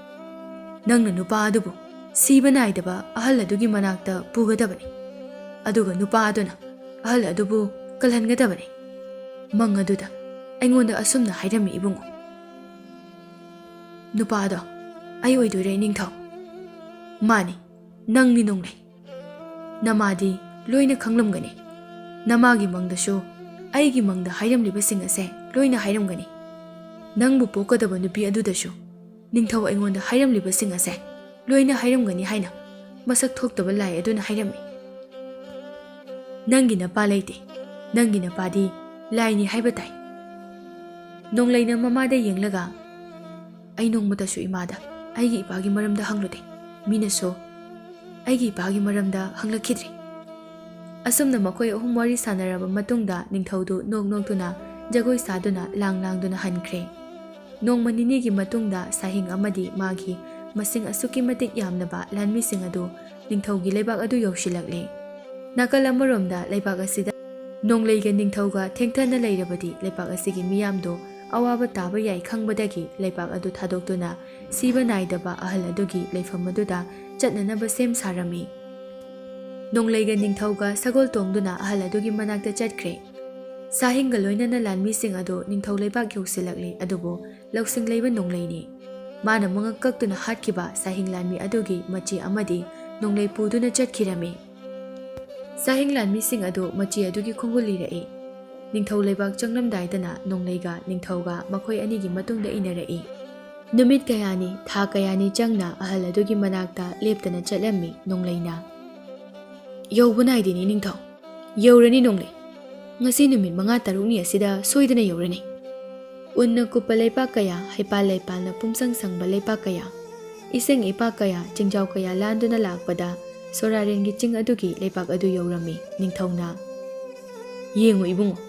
ꯅꯪꯅ ꯅꯨꯄꯥ ꯑꯗꯨꯕꯨ ꯁꯤꯕ ꯅꯥꯏꯗꯕ ꯑꯍꯜ ꯑꯗꯨꯒꯤ ꯃꯅꯥꯛꯇ ꯄꯨꯒꯗꯕꯅꯤ꯫ ꯑꯗꯨꯒ ꯅꯨꯄꯥ ꯑꯗꯨꯅ ꯑꯍꯜ ꯑꯗꯨꯕꯨ ꯀꯜꯍꯟꯒꯗꯕꯅꯤ꯫ ꯃꯪ ꯑꯗꯨꯗ ꯑꯩꯉꯣꯟꯗ ꯑꯁꯨꯝꯅ ꯍꯥꯏꯔꯝꯃꯤ ꯏꯕꯨꯡꯉꯣ꯫ ꯅꯨꯄꯥꯗꯣ ꯑꯩ ꯑꯣꯏꯗꯣꯏꯔꯦ ꯅꯤꯡꯊꯧ꯫ ꯃꯥꯅꯤ, ꯅꯪꯅꯤ ꯅꯣꯡꯂꯩ꯫ ꯅꯃꯥꯗꯤ ꯂꯣꯏꯅ ꯈꯪꯂꯝꯒꯅꯤ꯫ ꯅꯃꯥꯒꯤ ꯃꯪꯗꯁꯨ ꯑꯩꯒꯤ ꯃꯪꯗ ꯍꯥꯏꯔꯝꯂꯤꯕꯁꯤꯡ ꯑꯁꯦ ꯂꯣꯏꯅ ꯍꯥꯏꯔꯝꯒꯅꯤ꯫ ꯅꯪꯕꯨ ꯄꯣꯛꯀꯗꯕ ꯅꯨꯄꯤ ꯑꯗꯨꯗꯁꯨ ꯅꯤꯡꯊꯧ ꯑꯩꯉꯣꯟꯗ ꯍꯥꯏꯔꯝꯂꯤꯕꯁꯤꯡ ꯑꯁꯦ ꯂꯣꯏꯅ ꯍꯥꯏꯔꯝꯒꯅꯤ ꯍꯥꯏꯅ ꯃꯁꯛ ꯊꯣꯛꯇꯕ ꯂꯥꯏ ꯑꯗꯨꯅ ꯍꯥꯏꯔꯝꯃꯤ꯫ ꯅꯪꯒꯤ ꯅꯄꯥ ꯂꯩꯇꯦ꯫ ꯅꯪꯒꯤ ꯅꯄꯥꯗꯤ ꯂꯥꯏꯅꯤ ꯍꯥꯏꯕ ꯇꯥꯏ꯫ ꯅꯣꯡꯂꯩꯅ ꯃꯃꯥꯗ ꯌꯦꯡꯂꯒ, ꯑꯩ ꯅꯣꯡꯃꯇꯁꯨ ꯏꯃꯥꯗ ꯑꯩꯒꯤ ꯏꯄꯥꯒꯤ ꯃꯔꯝꯗ ꯍꯪꯂꯨꯗꯦ꯫ ꯃꯤꯅꯁꯨ ꯑꯩꯒꯤ ꯏꯄꯥꯒꯤ ꯃꯔꯝꯗ ꯍꯪꯂꯛꯈꯤꯗ꯭ꯔꯤ꯫ ꯑꯁꯨꯝꯅ ꯃꯈꯣꯏ ꯑꯍꯨꯝ ꯋꯥꯔꯤ ꯁꯥꯟꯅꯔꯕ ꯃꯇꯨꯡꯗ ꯅꯤꯡꯊꯧꯗꯨ ꯅꯣꯛ ꯅꯣꯛꯇꯨꯅ ꯖꯒꯣꯏ ꯁꯥꯗꯨꯅ ꯂꯥꯡ ꯂꯥꯡꯗꯨꯅ ꯍꯟꯈ꯭ꯔꯦ꯫ ꯅꯣꯡꯃ ꯅꯤꯅꯤꯒꯤ ꯃꯇꯨꯡꯗ ꯁꯥꯍꯤꯡ ꯑꯃꯗꯤ ꯃꯥꯒꯤ ꯃꯁꯤꯡ ꯑꯁꯨꯛꯀꯤ ꯃꯇꯤꯛ ꯌꯥꯝꯂꯕ ꯂꯥꯟꯃꯤꯁꯤꯡ ꯑꯗꯨ ꯅꯤꯡꯊꯧꯒꯤ ꯂꯩꯕꯥꯛ ꯑꯗꯨ ꯌꯧꯁꯤꯜꯂꯛꯂꯦ꯫ ꯅꯥꯀꯜ ꯑꯃꯔꯣꯝꯗ ꯂꯩꯕꯥꯛ ꯑꯁꯤꯗ ꯅꯣꯡꯂꯩꯒ ꯅꯤꯡꯊꯧꯒ ꯊꯦꯡꯊꯅ ꯂꯩꯔꯕꯗꯤ ꯂꯩꯕꯥꯛ ꯑꯁꯤꯒꯤ ꯃꯤꯌꯥꯝꯗꯣ ꯑꯋꯥꯕ ꯇꯥꯕ ꯌꯥꯏ ꯈꯪꯕꯗꯒꯤ ꯂꯩꯕꯥꯛ ꯑꯗꯨ ꯊꯥꯗꯣꯛꯇꯨꯅ ꯁꯤꯕ ꯅꯥꯏꯗꯕ ꯑꯍꯜ ꯑꯗꯨꯒꯤ ꯂꯩꯐꯝ ꯑꯗꯨꯗ ꯆꯠꯅꯅꯕ ꯁꯦꯝ ꯁꯥꯔꯝꯃꯤ꯫ ꯅꯣꯡꯂꯩꯒ ꯅꯤꯡꯊꯧꯒ ꯁꯒꯣꯜ ꯇꯣꯡꯗꯨꯅ ꯑꯍꯜ ꯑꯗꯨꯒꯤ ꯃꯅꯥꯛꯇ ꯆꯠꯈ꯭ꯔꯦ꯫ ꯁꯥꯍꯤꯡꯒ ꯂꯣꯏꯅꯅ ꯂꯥꯟꯃꯤꯁꯤꯡ ꯑꯗꯨ ꯅꯤꯡꯊꯧ ꯂꯩꯕꯥꯛ ꯌꯧꯁꯤꯜꯂꯛꯂꯦ, ꯑꯗꯨꯕꯨ ꯂꯧꯁꯤꯡ ꯂꯩꯕ ꯅꯣꯡꯂꯩꯅꯤ꯫ ꯃꯥꯅ ꯃꯉꯛ ꯀꯛꯇꯨꯅ ꯍꯥꯠꯈꯤꯕ ꯁꯥꯍꯤꯡ ꯂꯥꯟꯃꯤ ꯑꯗꯨꯒꯤ ꯃꯆꯤ ꯑꯃꯗꯤ ꯅꯣꯡꯂꯩ ꯄꯨꯗꯨꯅ ꯆꯠꯈꯤꯔꯝꯃꯤ꯫ ꯁꯥꯍꯤꯡ ꯂꯥꯟꯃꯤꯁꯤꯡ ꯑꯗꯨ ꯃꯆꯤ ꯑꯗꯨꯒꯤ ꯈꯣꯡꯒꯨꯜ ꯂꯤꯔꯛꯏ꯫ ꯅꯤꯡꯊꯧ ꯂꯩꯕꯥꯛ ꯆꯪꯂꯝꯗꯥꯏꯗꯅ ꯅꯣꯡꯂꯩꯒ ꯅꯤꯡꯊꯧꯒ ꯃꯈꯣꯏ ꯑꯅꯤꯒꯤ ꯃꯇꯨꯡꯗ ꯏꯟꯅꯔꯛꯏ꯫ ꯅꯨꯃꯤꯠ ꯀꯌꯥꯅꯤ, ꯊꯥ ꯀꯌꯥꯅꯤ ꯆꯪꯅ ꯑꯍꯜ ꯑꯗꯨꯒꯤ ꯃꯅꯥꯛꯇ ꯂꯦꯞꯇꯅ ꯆꯠꯂꯝꯃꯤ ꯅꯣꯡꯂꯩꯅ꯫ "ꯌꯧꯕ ꯅꯥꯏꯗꯦꯅꯦ ꯅꯤꯡꯊꯧ꯫ ꯌꯧꯔꯅꯤ ꯅꯣꯡꯂꯩ꯫ ꯉꯁꯤ ꯅꯨꯃꯤꯠ ꯃꯉꯥ ꯇꯔꯨꯛꯅꯤ ꯑꯁꯤꯗ ꯁꯣꯏꯗꯅ ꯌꯧꯔꯅꯤ꯫ ꯎꯟꯅ ꯀꯨꯞꯄ ꯂꯩꯄꯥꯛ ꯀꯌꯥ, ꯍꯩꯄꯥꯜ ꯂꯩꯄꯥꯜꯅ ꯄꯨꯝꯁꯪ ꯁꯪꯕ ꯂꯩꯄꯥꯛ ꯀꯌꯥ, ꯏꯁꯤꯡ ꯏꯄꯥꯛ ꯀꯌꯥ, ꯆꯤꯡꯖꯥꯎ ꯀꯌꯥ ꯂꯥꯟꯗꯨꯅ ꯂꯥꯛꯄꯗ ꯁꯣꯔꯥꯔꯦꯟꯒꯤ ꯆꯤꯡ ꯑꯗꯨꯒꯤ ꯂꯩꯄꯥꯛ ꯑꯗꯨ ꯌꯧꯔꯝꯃꯤ ꯅꯤꯡꯊꯧꯅ꯫ ꯌꯦꯡꯉꯨ ꯏꯕꯨꯡꯉꯣ,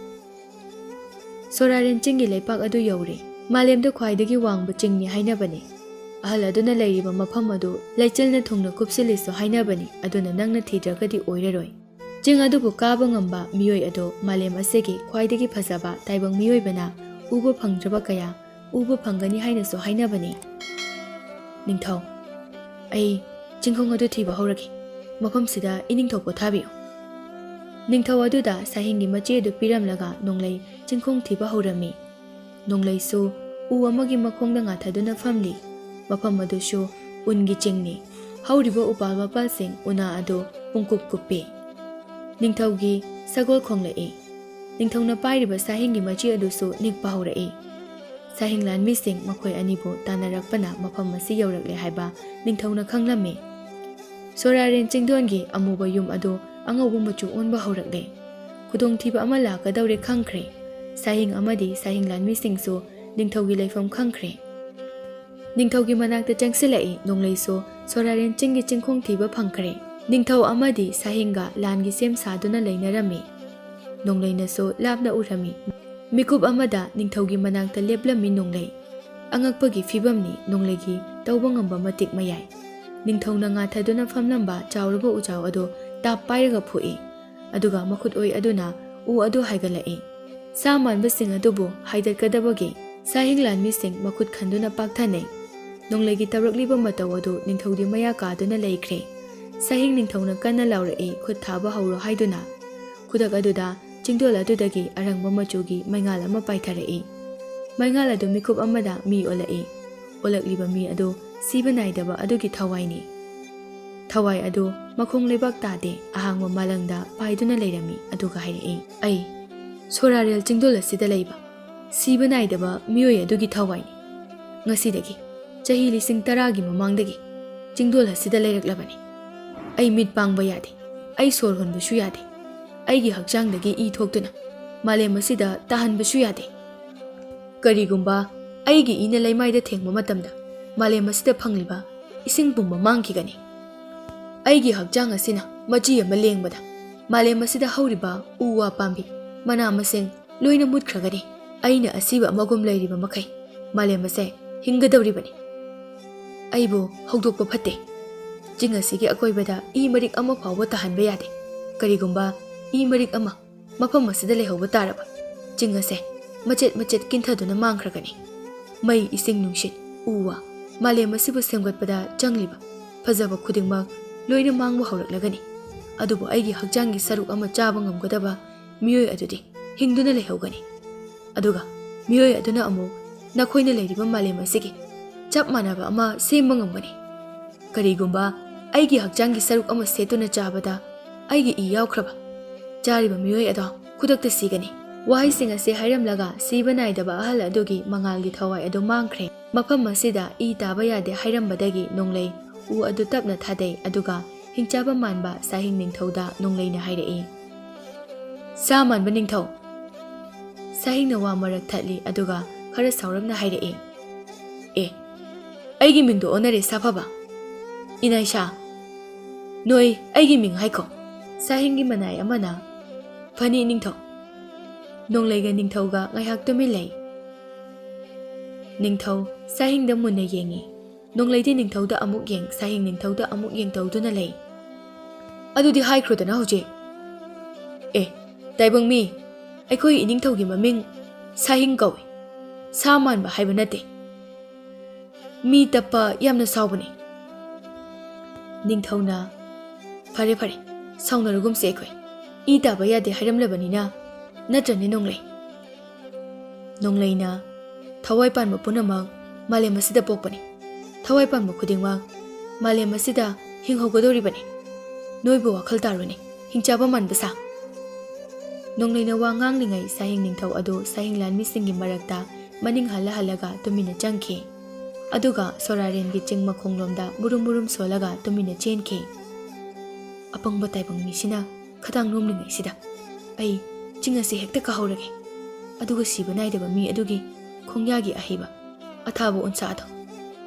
ꯁꯣꯔꯥꯔꯦꯟ ꯆꯤꯡꯒꯤ ꯂꯩꯄꯥꯛ ꯑꯗꯨ ꯌꯧꯔꯦ꯫ ꯃꯥꯂꯦꯝꯗ ꯈ꯭ꯋꯥꯏꯗꯒꯤ ꯋꯥꯡꯕ ꯆꯤꯡꯅꯤ ꯍꯥꯏꯅꯕꯅꯤ꯫ ꯑꯍꯜ ꯑꯗꯨꯅ ꯂꯩꯔꯤꯕ ꯃꯐꯝ ꯑꯗꯨ ꯂꯩꯆꯤꯜꯅ ꯊꯨꯡꯅ ꯀꯨꯞꯁꯤꯜꯂꯤꯁꯨ ꯍꯥꯏꯅꯕꯅꯤ, ꯑꯗꯨꯅ ꯅꯪꯅ ꯊꯤꯗ꯭ꯔꯒꯗꯤ ꯑꯣꯏꯔꯔꯣꯏ꯫ ꯆꯤꯡ ꯑꯗꯨꯕꯨ ꯀꯥꯕ ꯉꯝꯕ ꯃꯤꯑꯣꯏ ꯑꯗꯨ ꯃꯥꯂꯦꯝ ꯑꯁꯤꯒꯤ ꯈ꯭ꯋꯥꯏꯗꯒꯤ ꯐꯖꯕ ꯇꯥꯏꯕꯪ ꯃꯤꯑꯣꯏꯕꯅ ꯎꯕ ꯐꯪꯗ꯭ꯔꯕ ꯀꯌꯥ ꯎꯕ ꯐꯪꯒꯅꯤ ꯍꯥꯏꯅꯁꯨ ꯍꯥꯏꯅꯕꯅꯤ꯫ ꯅꯤꯡꯊꯧ, ꯑꯩ ꯆꯤꯡꯈꯣꯡ ꯑꯗꯨ ꯊꯤꯕ ꯍꯧꯔꯒꯦ꯫ ꯃꯐꯝꯁꯤꯗ ꯏꯅꯤꯡꯊꯧ ꯄꯣꯊꯥꯕꯤꯌꯨ꯫ ꯅꯤꯡꯊꯧ ꯑꯗꯨꯗ ꯁꯥꯍꯤꯡꯒꯤ ꯃꯆꯦ ꯑꯗꯨ ꯄꯤꯔꯝꯂꯒ ꯅꯣꯡꯂꯩ ꯆꯤꯡꯈꯣꯡ ꯊꯤꯕ ꯍꯧꯔꯝꯃꯤ꯫ ꯅꯣꯡꯂꯩꯁꯨ ꯎ ꯑꯃꯒꯤ ꯃꯈꯣꯡꯗ ꯉꯥꯊꯗꯨꯅ ꯐꯝꯂꯤ꯫ ꯃꯐꯝ ꯑꯗꯨꯁꯨ ꯎꯟꯒꯤ ꯆꯤꯡꯅꯤ꯫ ꯍꯧꯔꯤꯕ ꯎꯄꯥꯜ ꯋꯥꯄꯥꯜꯁꯤꯡ ꯎꯅꯥ ꯑꯗꯨ ꯄꯨꯡꯀꯨꯞ ꯀꯨꯞꯄꯤ꯫ ꯅꯤꯡꯊꯧꯒꯤ ꯁꯒꯣꯜ ꯈꯣꯡꯂꯛꯏ꯫ ꯅꯤꯡꯊꯧꯅ ꯄꯥꯏꯔꯤꯕ ꯁꯥꯍꯤꯡꯒꯤ ꯃꯆꯦ ꯑꯗꯨꯁꯨ ꯅꯤꯛꯄ ꯍꯧꯔꯛꯏ꯫ ꯁꯥꯍꯤꯡ ꯂꯥꯟꯃꯤꯁꯤꯡ ꯃꯈꯣꯏ ꯑꯅꯤꯕꯨ ꯇꯥꯟꯅꯔꯛꯄꯅ ꯃꯐꯝ ꯑꯁꯤ ꯌꯧꯔꯛꯂꯦ ꯍꯥꯏꯕ ꯅꯤꯡꯊꯧꯅ ꯈꯪꯂꯝꯃꯤ꯫ ꯁꯣꯔꯥꯔꯦꯟ ꯆꯤꯡꯗꯣꯟꯒꯤ ꯑꯃꯨꯕ ꯌꯨꯝ ꯑꯗꯨ ꯑꯉꯧꯕ ꯃꯆꯨ ꯑꯣꯟꯕ ꯍꯧꯔꯛꯂꯦ꯫ ꯈꯨꯗꯣꯡꯊꯤꯕ ꯑꯃ ꯂꯥꯛꯀꯗꯧꯔꯦ ꯈꯪꯈ꯭ꯔꯦ꯫ ꯁꯥꯍꯤꯡ ꯑꯃꯗꯤ ꯁꯥꯍꯤꯡ ꯂꯥꯟꯃꯤꯁꯤꯡꯁꯨ ꯅꯤꯡꯊꯧꯒꯤ ꯂꯩꯐꯝ ꯈꯪꯈ꯭ꯔꯦ꯫ ꯅꯤꯡꯊꯧꯒꯤ ꯃꯅꯥꯛꯇ ꯆꯪꯁꯤꯜꯂꯛꯏ꯫ ꯅꯣꯡꯂꯩꯁꯨ ꯁꯣꯔꯥꯔꯦꯟ ꯆꯤꯡꯒꯤ ꯆꯤꯡꯈꯣꯡ ꯊꯤꯕ ꯐꯪꯈ꯭ꯔꯦ꯫ ꯅꯤꯡꯊꯧ ꯑꯃꯗꯤ ꯁꯥꯍꯤꯡꯒ ꯂꯥꯟꯒꯤ ꯁꯦꯝ ꯁꯥꯗꯨꯅ ꯂꯩꯅꯔꯝꯃꯤ꯫ ꯅꯣꯡꯂꯩꯅꯁꯨ ꯂꯥꯞꯅ ꯎꯔꯝꯃꯤ꯫ ꯃꯤꯀꯨꯞ ꯑꯃꯗ ꯅꯤꯡꯊꯧꯒꯤ ꯃꯅꯥꯛꯇ ꯂꯦꯞꯂꯝꯃꯤ ꯅꯣꯡꯂꯩ꯫ ꯑꯉꯛꯄꯒꯤ ꯐꯤꯕꯝꯅꯤ ꯅꯣꯡꯂꯩꯒꯤ ꯇꯧꯕ ꯉꯝꯕ ꯃꯇꯤꯛ ꯃꯌꯥꯏ꯫ ꯅꯤꯡꯊꯧꯅ ꯉꯥꯊꯗꯨꯅ ꯐꯝꯂꯝꯕ ꯆꯥꯎꯔꯕ ꯎꯖꯥꯎ ꯑꯗꯨ ꯇꯥꯞ ꯄꯥꯏꯔꯒ ꯐꯨꯏ꯫ ꯑꯗꯨꯒ ꯃꯈꯨꯠ ꯑꯣꯏ ꯑꯗꯨꯅ ꯎ ꯑꯗꯨ ꯍꯥꯏꯒꯠꯂꯛꯏ꯫ ꯁꯥ ꯃꯥꯟꯕꯁꯤꯡ ꯑꯗꯨꯕꯨ ꯍꯥꯏꯗꯠꯀꯗꯕꯒꯤ ꯁꯥꯍꯤꯡ ꯂꯥꯟꯃꯤꯁꯤꯡ ꯃꯈꯨꯠ ꯈꯟꯗꯨꯅ ꯄꯥꯛꯊꯅꯩ꯫ ꯅꯣꯡꯂꯩꯒꯤ ꯇꯧꯔꯛꯂꯤꯕ ꯃꯇꯧ ꯑꯗꯨ ꯅꯤꯡꯊꯧꯗꯤ ꯃꯌꯥ ꯀꯥꯗꯨꯅ ꯂꯩꯈ꯭ꯔꯦ꯫ ꯁꯥꯍꯤꯡ ꯅꯤꯡꯊꯧꯅ ꯀꯟꯅ ꯂꯥꯎꯔꯛꯏ, "ꯈꯨꯠ ꯊꯥꯕ ꯍꯧꯔꯣ" ꯍꯥꯏꯗꯨꯅ꯫ ꯈꯨꯗꯛ ꯑꯗꯨꯗ ꯆꯤꯡꯗꯣꯜ ꯑꯗꯨꯗꯒꯤ ꯑꯔꯪꯕ ꯃꯆꯨꯒꯤ ꯃꯩꯉꯥꯜ ꯑꯃ ꯄꯥꯏꯊꯔꯛꯏ꯫ ꯃꯩꯉꯥꯜ ꯑꯗꯨ ꯃꯤꯀꯨꯞ ꯑꯃꯗ ꯃꯤ ꯑꯣꯜꯂꯛꯏ꯫ ꯑꯣꯜꯂꯛꯂꯤꯕ ꯃꯤ ꯑꯗꯨ ꯁꯤꯕ ꯅꯥꯏꯗꯕ ꯑꯗꯨꯒꯤ ꯊꯋꯥꯏꯅꯤ꯫ ꯊꯋꯥꯏ ꯑꯗꯨ ꯃꯈꯣꯡ ꯂꯩꯕꯥꯛ ꯇꯥꯗꯦ, ꯑꯍꯥꯡꯕ ꯃꯥꯂꯪꯗ ꯄꯥꯏꯗꯨꯅ ꯂꯩꯔꯝꯃꯤ, ꯑꯗꯨꯒ ꯍꯥꯏꯔꯛꯏ, "ꯑꯩ ꯁꯣꯔꯥꯔꯦꯜ ꯆꯤꯡꯗꯣꯜ ꯑꯁꯤꯗ ꯂꯩꯕ ꯁꯤꯕ ꯅꯥꯏꯗꯕ ꯃꯤꯑꯣꯏ ꯑꯗꯨꯒꯤ ꯊꯋꯥꯏꯅꯤ꯫ ꯉꯁꯤꯗꯒꯤ ꯆꯍꯤ ꯂꯤꯁꯤꯡ ꯇꯔꯥꯒꯤ ꯃꯃꯥꯡꯗꯒꯤ ꯆꯤꯡꯗꯣꯜ ꯑꯁꯤꯗ ꯂꯩꯔꯛꯂꯕꯅꯤ꯫ ꯑꯩ ꯃꯤꯠ ꯄꯥꯡꯕ ꯌꯥꯗꯦ, ꯑꯩ ꯁꯣꯔ ꯍꯣꯟꯕꯁꯨ ꯌꯥꯗꯦ, ꯑꯩꯒꯤ ꯍꯛꯆꯥꯡꯗꯒꯤ ꯏ ꯊꯣꯛꯇꯨꯅ ꯃꯥꯂꯦꯝ ꯑꯁꯤꯗ ꯇꯥꯍꯟꯕꯁꯨ ꯌꯥꯗꯦ꯫ ꯀꯔꯤꯒꯨꯝꯕ ꯑꯩꯒꯤ ꯏꯅ ꯂꯩꯃꯥꯏꯗ ꯊꯦꯡꯕ ꯃꯇꯝꯗ ꯃꯥꯂꯦꯝ ꯑꯁꯤꯗ ꯐꯪꯂꯤꯕ ꯏꯁꯤꯡ ꯄꯨꯝꯕ ꯃꯥꯡꯈꯤꯒꯅꯤ꯫ ꯑꯩꯒꯤ ꯍꯛꯆꯥꯡ ꯑꯁꯤꯅ ꯃꯆꯤ ꯑꯃ ꯂꯦꯡꯕꯗ ꯃꯥꯂꯦꯝ ꯑꯁꯤꯗ ꯍꯧꯔꯤꯕ ꯎ ꯋꯥ ꯄꯥꯝꯕꯤ ꯃꯅꯥ ꯃꯁꯤꯡ ꯂꯣꯏꯅ ꯃꯨꯠꯈ꯭ꯔꯒꯅꯤ꯫ ꯑꯩꯅ ꯑꯁꯤꯕ ꯑꯃꯒꯨꯝ ꯂꯩꯔꯤꯕ ꯃꯈꯩ ꯃꯥꯂꯦꯝ ꯑꯁꯦ ꯍꯤꯡꯒꯗꯧꯔꯤꯕꯅꯤ"꯫ ꯑꯩꯕꯨ ꯍꯧꯗꯣꯛꯄ ꯐꯠꯇꯦ꯫ ꯆꯤꯡ ꯑꯁꯤꯒꯤ ꯑꯀꯣꯏꯕꯗ ꯏ ꯃꯔꯤꯛ ꯑꯃ ꯐꯥꯎꯕ ꯇꯥꯍꯟꯕ ꯌꯥꯗꯦ꯫ ꯀꯔꯤꯒꯨꯝꯕ ꯏ ꯃꯔꯤꯛ ꯑꯃ ꯃꯐꯝ ꯑꯁꯤꯗ ꯂꯩꯍꯧꯕ ꯇꯥꯔꯕ, ꯆꯤꯡ ꯑꯁꯦ ꯃꯆꯦꯠ ꯃꯆꯦꯠ ꯀꯤꯟꯊꯗꯨꯅ ꯃꯥꯡꯈ꯭ꯔꯒꯅꯤ꯫ ꯃꯩ, ꯏꯁꯤꯡ, ꯅꯨꯡꯁꯤꯠ, ꯎ ꯋꯥ, ꯃꯥꯂꯦꯝ ꯑꯁꯤꯕꯨ ꯁꯦꯝꯒꯠꯄꯗ ꯆꯪꯂꯤꯕ ꯐꯖꯕ ꯈꯨꯗꯤꯡꯃꯛ ꯂꯣꯏꯅ ꯃꯥꯡꯕ ꯍꯧꯔꯛꯂꯒꯅꯤ꯫ ꯑꯗꯨꯕꯨ ꯑꯩꯒꯤ ꯍꯛꯆꯥꯡꯒꯤ ꯁꯔꯨꯛ ꯑꯃ ꯆꯥꯕ ꯉꯝꯒꯗꯕ ꯃꯤꯑꯣꯏ ꯑꯗꯨꯗꯤ ꯍꯤꯡꯗꯨꯅ ꯂꯩꯍꯧꯒꯅꯤ꯫ ꯑꯗꯨꯒ ꯃꯤꯑꯣꯏ ꯑꯗꯨꯅ ꯑꯃꯨꯛ ꯅꯈꯣꯏꯅ ꯂꯩꯔꯤꯕ ꯃꯥꯂꯦꯝ ꯑꯁꯤꯒꯤ ꯆꯞ ꯃꯥꯟꯅꯕ ꯑꯃ ꯁꯦꯝꯕ ꯉꯝꯒꯅꯤ꯫ ꯀꯔꯤꯒꯨꯝꯕ ꯑꯩꯒꯤ ꯍꯛꯆꯥꯡꯒꯤ ꯁꯔꯨꯛ ꯑꯃ ꯁꯦꯠꯇꯨꯅ ꯆꯥꯕꯗ ꯑꯩꯒꯤ ꯏ ꯌꯥꯎꯈ꯭ꯔꯕ, ꯆꯥꯔꯤꯕ ꯃꯤꯑꯣꯏ ꯑꯗꯣ ꯈꯨꯗꯛꯇ ꯁꯤꯒꯅꯤ꯫ ꯋꯥꯍꯩꯁꯤꯡ ꯑꯁꯤ ꯍꯥꯏꯔꯝꯂꯒ ꯁꯤꯕ ꯅꯥꯏꯗꯕ ꯑꯍꯜ ꯑꯗꯨꯒꯤ ꯃꯉꯥꯜꯒꯤ ꯊꯋꯥꯏ ꯑꯗꯨ ꯃꯥꯡꯈ꯭ꯔꯦ꯫ ꯃꯐꯝ ꯑꯁꯤꯗ ꯏ ꯇꯥꯕ ꯌꯥꯗꯦ ꯍꯥꯏꯔꯝꯕꯗꯒꯤ ꯅꯣꯡꯂꯩ ꯎ ꯑꯗꯨ ꯇꯞꯅ ꯊꯥꯗꯩ, ꯑꯗꯨꯒ ꯍꯤꯡꯆꯥꯕ ꯃꯥꯟꯕ ꯁꯥꯍꯤꯡ ꯅꯤꯡꯊꯧꯗ ꯅꯣꯡꯂꯩꯅ ꯍꯥꯏꯔꯛꯏ, "ꯁꯥ ꯃꯥꯟꯕ ꯅꯤꯡꯊꯧ!" ꯁꯥꯍꯤꯡꯅ ꯋꯥ ꯃꯔꯛ ꯊꯠꯂꯤ, ꯑꯗꯨꯒ ꯈꯔ ꯁꯥꯎꯔꯞꯅ ꯍꯥꯏꯔꯛꯏ, "ꯑꯦ, ꯑꯩꯒꯤ ꯃꯤꯡꯗꯣ ꯑꯣꯟꯅꯔꯦ, ꯁꯥꯐꯕ꯫ ꯏꯅꯥꯏꯁꯥ, ꯅꯣꯏ ꯑꯩꯒꯤ ꯃꯤꯡ ꯍꯥꯏꯈꯣ꯫" ꯁꯥꯍꯤꯡꯒꯤ ꯃꯅꯥꯏ ꯑꯃꯅ, "ꯐꯅꯤ, ꯅꯤꯡꯊꯧ꯫" ꯅꯣꯡꯂꯩꯒ ꯅꯤꯡꯊꯧꯒ ꯉꯥꯏꯍꯥꯛ ꯇꯨꯃꯤꯟ ꯂꯩ꯫ ꯅꯤꯡꯊꯧ ꯁꯥꯍꯤꯡꯗ ꯃꯨꯟꯅ ꯌꯦꯡꯉꯤ꯫ ꯅꯣꯡꯂꯩꯗꯤ ꯅꯤꯡꯊꯧꯗ ꯑꯃꯨꯛ ꯌꯦꯡ, ꯁꯥꯍꯤꯡ ꯅꯤꯡꯊꯧꯗ ꯑꯃꯨꯛ ꯌꯦꯡ ꯇꯧꯗꯨꯅ ꯂꯩ꯫ "ꯑꯗꯨꯗꯤ ꯍꯥꯏꯈ꯭ꯔꯣꯗꯅ ꯍꯧꯖꯤꯛ꯫" "ꯑꯦ, ꯇꯥꯏꯕꯪ ꯃꯤ, ꯑꯩꯈꯣꯏ ꯏꯅꯤꯡꯊꯧꯒꯤ ꯃꯃꯤꯡ ꯁꯥꯍꯤꯡ ꯀꯧꯏ꯫ ꯁꯥ ꯃꯥꯟꯕ ꯍꯥꯏꯕ ꯅꯠꯇꯦ꯫ ꯃꯤ ꯇꯞꯄ ꯌꯥꯝꯅ ꯁꯥꯎꯕꯅꯤ꯫" ꯅꯤꯡꯊꯧꯅ, "ꯐꯔꯦ, ꯐꯔꯦ, ꯁꯥꯎꯅꯔꯒꯨꯝꯁꯦ ꯑꯩꯈꯣꯏ꯫ ꯏ ꯇꯥꯕ ꯌꯥꯗꯦ ꯍꯥꯏꯔꯝꯂꯕꯅꯤꯅ, ꯅꯠꯇ꯭ꯔꯅꯦ ꯅꯣꯡꯂꯩ?" ꯅꯣꯡꯂꯩꯅ, "ꯊꯋꯥꯏ ꯄꯥꯟꯕ ꯄꯨꯝꯅꯃꯛ ꯃꯥꯂꯦꯝ ꯑꯁꯤꯗ ꯄꯣꯛꯄꯅꯤ꯫ ꯊꯋꯥꯏ ꯄꯥꯟꯕ ꯈꯨꯗꯤꯡꯃꯛ ꯃꯥꯂꯦꯝ ꯑꯁꯤꯗ ꯍꯤꯡꯍꯧꯒꯗꯧꯔꯤꯕꯅꯤ꯫ ꯅꯣꯏꯕꯨ ꯋꯥꯈꯜ ꯇꯥꯔꯨꯅꯦ, ꯍꯤꯡꯆꯥꯕ ꯃꯥꯟꯕ ꯁꯥ꯫" ꯅꯣꯡꯂꯩꯅ ꯋꯥ ꯉꯥꯡꯂꯤꯉꯩ ꯁꯥꯍꯤꯡ ꯅꯤꯡꯊꯧ ꯑꯗꯨ ꯁꯥꯍꯤꯡ ꯂꯥꯟꯃꯤꯁꯤꯡꯒꯤ ꯃꯔꯛꯇ ꯃꯅꯤꯡ ꯍꯜꯂ ꯍꯜꯂꯒ ꯇꯨꯃꯤꯟꯅ ꯆꯪꯈꯤ꯫ ꯑꯗꯨꯒ ꯁꯣꯔꯥꯔꯦꯟꯒꯤ ꯆꯤꯡ ꯃꯈꯣꯡꯂꯣꯝꯗ ꯃꯨꯔꯨꯝ ꯃꯨꯔꯨꯝ ꯁꯣꯜꯂꯒ ꯇꯨꯃꯤꯟꯅ ꯆꯦꯟꯈꯤ꯫ "ꯑꯄꯪꯕ ꯇꯥꯏꯕꯪ ꯃꯤꯁꯤꯅ ꯈꯗꯥꯡ ꯅꯣꯝꯂꯤꯉꯩꯁꯤꯗ ꯑꯩ ꯆꯤꯡ ꯑꯁꯤ ꯍꯦꯛꯇ ꯀꯥꯍꯧꯔꯒꯦ꯫ ꯑꯗꯨꯒ ꯁꯤꯕ ꯅꯥꯏꯗꯕ ꯃꯤ ꯑꯗꯨꯒꯤ ꯈꯣꯡꯌꯥꯒꯤ ꯑꯍꯩꯕ ꯑꯊꯥꯕ ꯎꯟꯁꯥꯗꯣ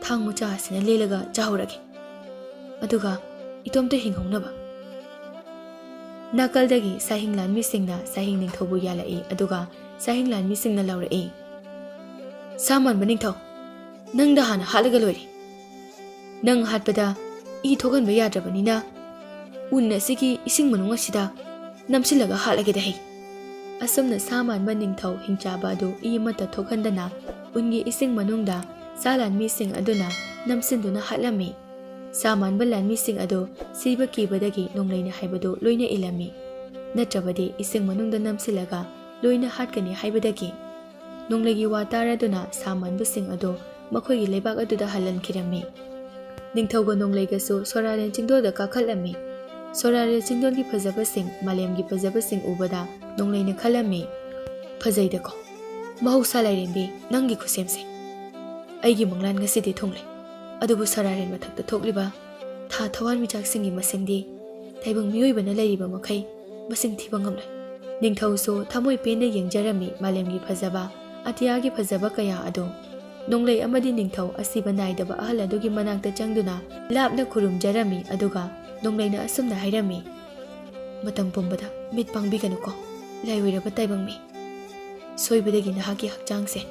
ꯊꯥꯡ ꯃꯆꯥ ꯑꯁꯤꯅ ꯂꯦꯜꯂꯒ ꯆꯥꯍꯧꯔꯒꯦ꯫ ꯑꯗꯨꯒ ꯏꯇꯣꯝꯇ ꯍꯤꯡꯍꯧꯅꯕ꯫" ꯅꯥꯀꯜꯗꯒꯤ ꯁꯥꯍꯤꯡ ꯂꯥꯟꯃꯤꯁꯤꯡꯅ ꯁꯥꯍꯤꯡ ꯅꯤꯡꯊꯧꯕꯨ ꯌꯥꯜꯂꯛꯏ, ꯑꯗꯨꯒ ꯁꯥꯍꯤꯡ ꯂꯥꯟꯃꯤꯁꯤꯡꯅ ꯂꯥꯎꯔꯛꯏ, "ꯁꯥ ꯃꯥꯟꯕ ꯅꯤꯡꯊꯧ, ꯅꯪꯗ ꯍꯥꯟꯅ ꯍꯥꯠꯂꯒ ꯂꯣꯏꯔꯦ꯫ "ꯅꯪ ꯍꯥꯠꯄꯗ ꯏ ꯊꯣꯛꯍꯟꯕ ꯌꯥꯗ꯭ꯔꯕꯅꯤꯅ ꯎꯟ ꯑꯁꯤꯒꯤ ꯏꯁꯤꯡ ꯃꯅꯨꯡ ꯑꯁꯤꯗ ꯅꯝꯁꯤꯜꯂꯒ ꯍꯥꯠꯂꯒꯦꯗ ꯍꯩ꯫" ꯑꯁꯨꯝꯅ ꯁꯥ ꯃꯥꯟꯕ ꯅꯤꯡꯊꯧ ꯍꯤꯡꯆꯥꯕ ꯑꯗꯨ ꯏ ꯑꯃꯠꯇ ꯊꯣꯛꯍꯟꯗꯅ ꯎꯟꯒꯤ ꯏꯁꯤꯡ ꯃꯅꯨꯡꯗ ꯁꯥ ꯂꯥꯟꯃꯤꯁꯤꯡ ꯑꯗꯨꯅ ꯅꯝꯁꯤꯟꯗꯨꯅ ꯍꯥꯠꯂꯝꯃꯤ꯫ ꯁꯥ ꯃꯥꯟꯕ ꯂꯥꯟꯃꯤꯁꯤꯡ ꯑꯗꯨ ꯁꯤꯕ ꯀꯤꯕꯗꯒꯤ ꯅꯣꯡꯂꯩꯅ ꯍꯥꯏꯕꯗꯨ ꯂꯣꯏꯅ ꯏꯜꯂꯝꯃꯤ꯫ ꯅꯠꯇ꯭ꯔꯕꯗꯤ ꯏꯁꯤꯡ ꯃꯅꯨꯡꯗ ꯅꯝꯁꯤꯜꯂꯒ ꯂꯣꯏꯅ ꯍꯥꯠꯀꯅꯤ ꯍꯥꯏꯕꯗꯒꯤ ꯅꯣꯡꯂꯩꯒꯤ ꯋꯥ ꯇꯥꯔꯗꯨꯅ ꯁꯥ ꯃꯥꯟꯕꯁꯤꯡ ꯑꯗꯨ ꯃꯈꯣꯏꯒꯤ ꯂꯩꯕꯥꯛ ꯑꯗꯨꯗ ꯍꯜꯍꯟꯈꯤꯔꯝꯃꯤ꯫ ꯅꯤꯡꯊꯧꯒ ꯅꯣꯡꯂꯩꯒꯁꯨ ꯁꯣꯔꯥꯔꯦꯟ ꯆꯤꯡꯗꯣꯜꯗ ꯀꯥꯈꯠꯂꯝꯃꯤ꯫ ꯁꯣꯔꯥꯔꯦꯟ ꯆꯤꯡꯗꯣꯜꯒꯤ ꯐꯖꯕꯁꯤꯡ, ꯃꯥꯂꯦꯝꯒꯤ ꯐꯖꯕꯁꯤꯡ ꯎꯕꯗ ꯅꯣꯡꯂꯩꯅ ꯈꯜꯂꯝꯃꯤ, "ꯐꯖꯩꯗꯀꯣ, ꯃꯍꯧꯁꯥ ꯂꯥꯏꯔꯦꯝꯕꯤ, ꯅꯪꯒꯤ ꯈꯨꯠꯁꯦꯝꯁꯦ꯫ ꯑꯩꯒꯤ ꯃꯪꯂꯥꯟ ꯉꯁꯤꯗꯤ ꯊꯨꯡꯂꯦ꯫ ꯑꯗꯨꯕꯨ ꯁꯣꯔꯥꯔꯦꯟ ꯃꯊꯛꯇ ꯊꯣꯛꯂꯤꯕ ꯊꯥ ꯊꯋꯥꯟꯃꯤꯆꯥꯛꯁꯤꯡꯒꯤ ꯃꯁꯤꯡꯗꯤ ꯇꯥꯏꯕꯪ ꯃꯤꯑꯣꯏꯕꯅ ꯂꯩꯔꯤꯕ ꯃꯈꯩ ꯃꯁꯤꯡ ꯊꯤꯕ ꯉꯝꯂꯣꯏ꯫" ꯅꯤꯡꯊꯧꯁꯨ ꯊꯃꯣꯏ ꯄꯦꯟꯅ ꯌꯦꯡꯖꯔꯝꯃꯤ ꯃꯥꯂꯦꯝꯒꯤ ꯐꯖꯕ, ꯑꯇꯤꯌꯥꯒꯤ ꯐꯖꯕ ꯀꯌꯥ ꯑꯗꯨ꯫ ꯅꯣꯡꯂꯩ ꯑꯃꯗꯤ ꯅꯤꯡꯊꯧ ꯑꯁꯤꯕ ꯅꯥꯏꯗꯕ ꯑꯍꯜ ꯑꯗꯨꯒꯤ ꯃꯅꯥꯛꯇ ꯆꯪꯗꯨꯅ ꯂꯥꯞꯅ ꯈꯨꯔꯨꯝꯖꯔꯝꯃꯤ, ꯑꯗꯨꯒ ꯅꯣꯡꯂꯩꯅ ꯑꯁꯨꯝꯅ ꯍꯥꯏꯔꯝꯃꯤ, "ꯃꯇꯝ ꯄꯨꯝꯕꯗ ꯃꯤꯠ ꯄꯥꯡꯕꯤꯒꯅꯨꯀꯣ, ꯂꯥꯏꯑꯣꯏꯔꯕ ꯇꯥꯏꯕꯪ ꯃꯤ꯫ ꯁꯣꯏꯕꯗꯒꯤ ꯅꯍꯥꯛꯀꯤ ꯍꯛꯆꯥꯡꯁꯦ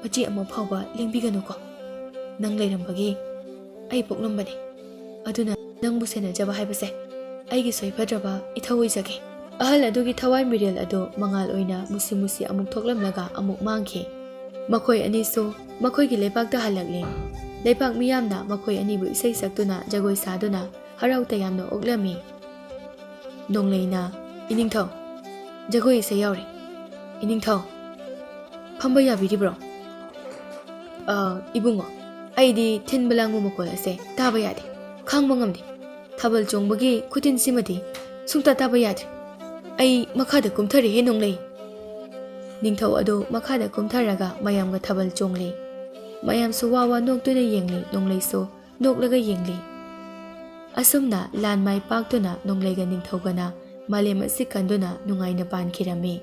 ꯃꯆꯤ ꯑꯃ ꯐꯥꯎꯕ ꯂꯦꯡꯕꯤꯒꯅꯨꯀꯣ꯫ ꯅꯪ ꯂꯩꯔꯝꯕꯒꯤ ꯑꯩ ꯄꯣꯛꯂꯝꯕꯅꯤ꯫ ꯑꯗꯨꯅ ꯅꯪꯕꯨ ꯁꯦꯟꯅꯖꯕ ꯍꯥꯏꯕꯁꯦ ꯑꯩꯒꯤ ꯁꯣꯏꯐꯗ꯭ꯔꯕ ꯏꯊꯧ ꯑꯣꯏꯖꯒꯦ꯫" ꯑꯍꯜ ꯑꯗꯨꯒꯤ ꯊꯋꯥꯏ ꯃꯤꯔꯦꯜ ꯑꯗꯨ ꯃꯉꯥꯜ ꯑꯣꯏꯅ ꯃꯨꯁꯤ ꯃꯨꯁꯤ ꯑꯃꯨꯛ ꯊꯣꯛꯂꯝꯂꯒ ꯑꯃꯨꯛ ꯃꯥꯡꯈꯤ꯫ ꯃꯈꯣꯏ ꯑꯅꯤꯁꯨ ꯃꯈꯣꯏꯒꯤ ꯂꯩꯕꯥꯛꯇ ꯍꯜꯂꯛꯂꯦ꯫ ꯂꯩꯕꯥꯛ ꯃꯤꯌꯥꯝꯅ ꯃꯈꯣꯏ ꯑꯅꯤꯕꯨ ꯏꯁꯩ ꯁꯛꯇꯨꯅ ꯖꯒꯣꯏ ꯁꯥꯗꯨꯅ ꯍꯔꯥꯎ ꯇꯌꯥꯝꯅ ꯑꯣꯛꯂꯝꯃꯤ꯫ ꯅꯣꯡꯂꯩꯅ, "ꯏꯅꯤꯡꯊꯧ, ꯖꯒꯣꯏ ꯏꯁꯩ ꯌꯥꯎꯔꯦ꯫ ꯏꯅꯤꯡꯊꯧ, ꯐꯝꯕ ꯌꯥꯕꯤꯔꯤꯕ꯭ꯔꯣ?" "ꯑ, ꯏꯕꯨꯡꯉꯣ, ꯑꯩꯗꯤ ꯊꯤꯟꯕ ꯂꯥꯡꯕ ꯃꯈꯣꯜ ꯑꯁꯦ ꯇꯥꯕ ꯌꯥꯗꯦ, ꯈꯥꯡꯕ ꯉꯝꯗꯦ꯫ ꯊꯥꯕꯜ ꯆꯣꯡꯕꯒꯤ ꯈꯨꯇꯤꯟꯁꯤꯃꯗꯤ ꯁꯨꯡꯇꯥ ꯇꯥꯕ ꯌꯥꯗ꯭ꯔꯦ꯫ ꯑꯩ ꯃꯈꯥꯗ ꯀꯨꯝꯊꯔꯦꯍꯦ ꯅꯣꯡꯂꯩ꯫" ꯅꯤꯡꯊꯧ ꯑꯗꯨ ꯃꯈꯥꯗ ꯀꯨꯝꯊꯔꯒ ꯃꯌꯥꯝꯒ ꯊꯥꯕꯜ ꯆꯣꯡꯂꯤ꯫ ꯃꯌꯥꯝꯁꯨ ꯋꯥ ꯋꯥ ꯅꯣꯛꯇꯨꯅ ꯌꯦꯡꯂꯤ, ꯅꯣꯡꯂꯩꯁꯨ ꯅꯣꯛꯂꯒ ꯌꯦꯡꯂꯤ꯫ ꯑꯁꯨꯝꯅ ꯂꯥꯟ ꯃꯥꯏ ꯄꯥꯛꯇꯨꯅ ꯅꯣꯡꯂꯩꯒ ꯅꯤꯡꯊꯧꯒꯅ ꯃꯥꯂꯦꯝ ꯑꯁꯤ ꯀꯟꯗꯨꯅ ꯅꯨꯡꯉꯥꯏꯅ ꯄꯥꯟꯈꯤꯔꯝꯃꯤ꯫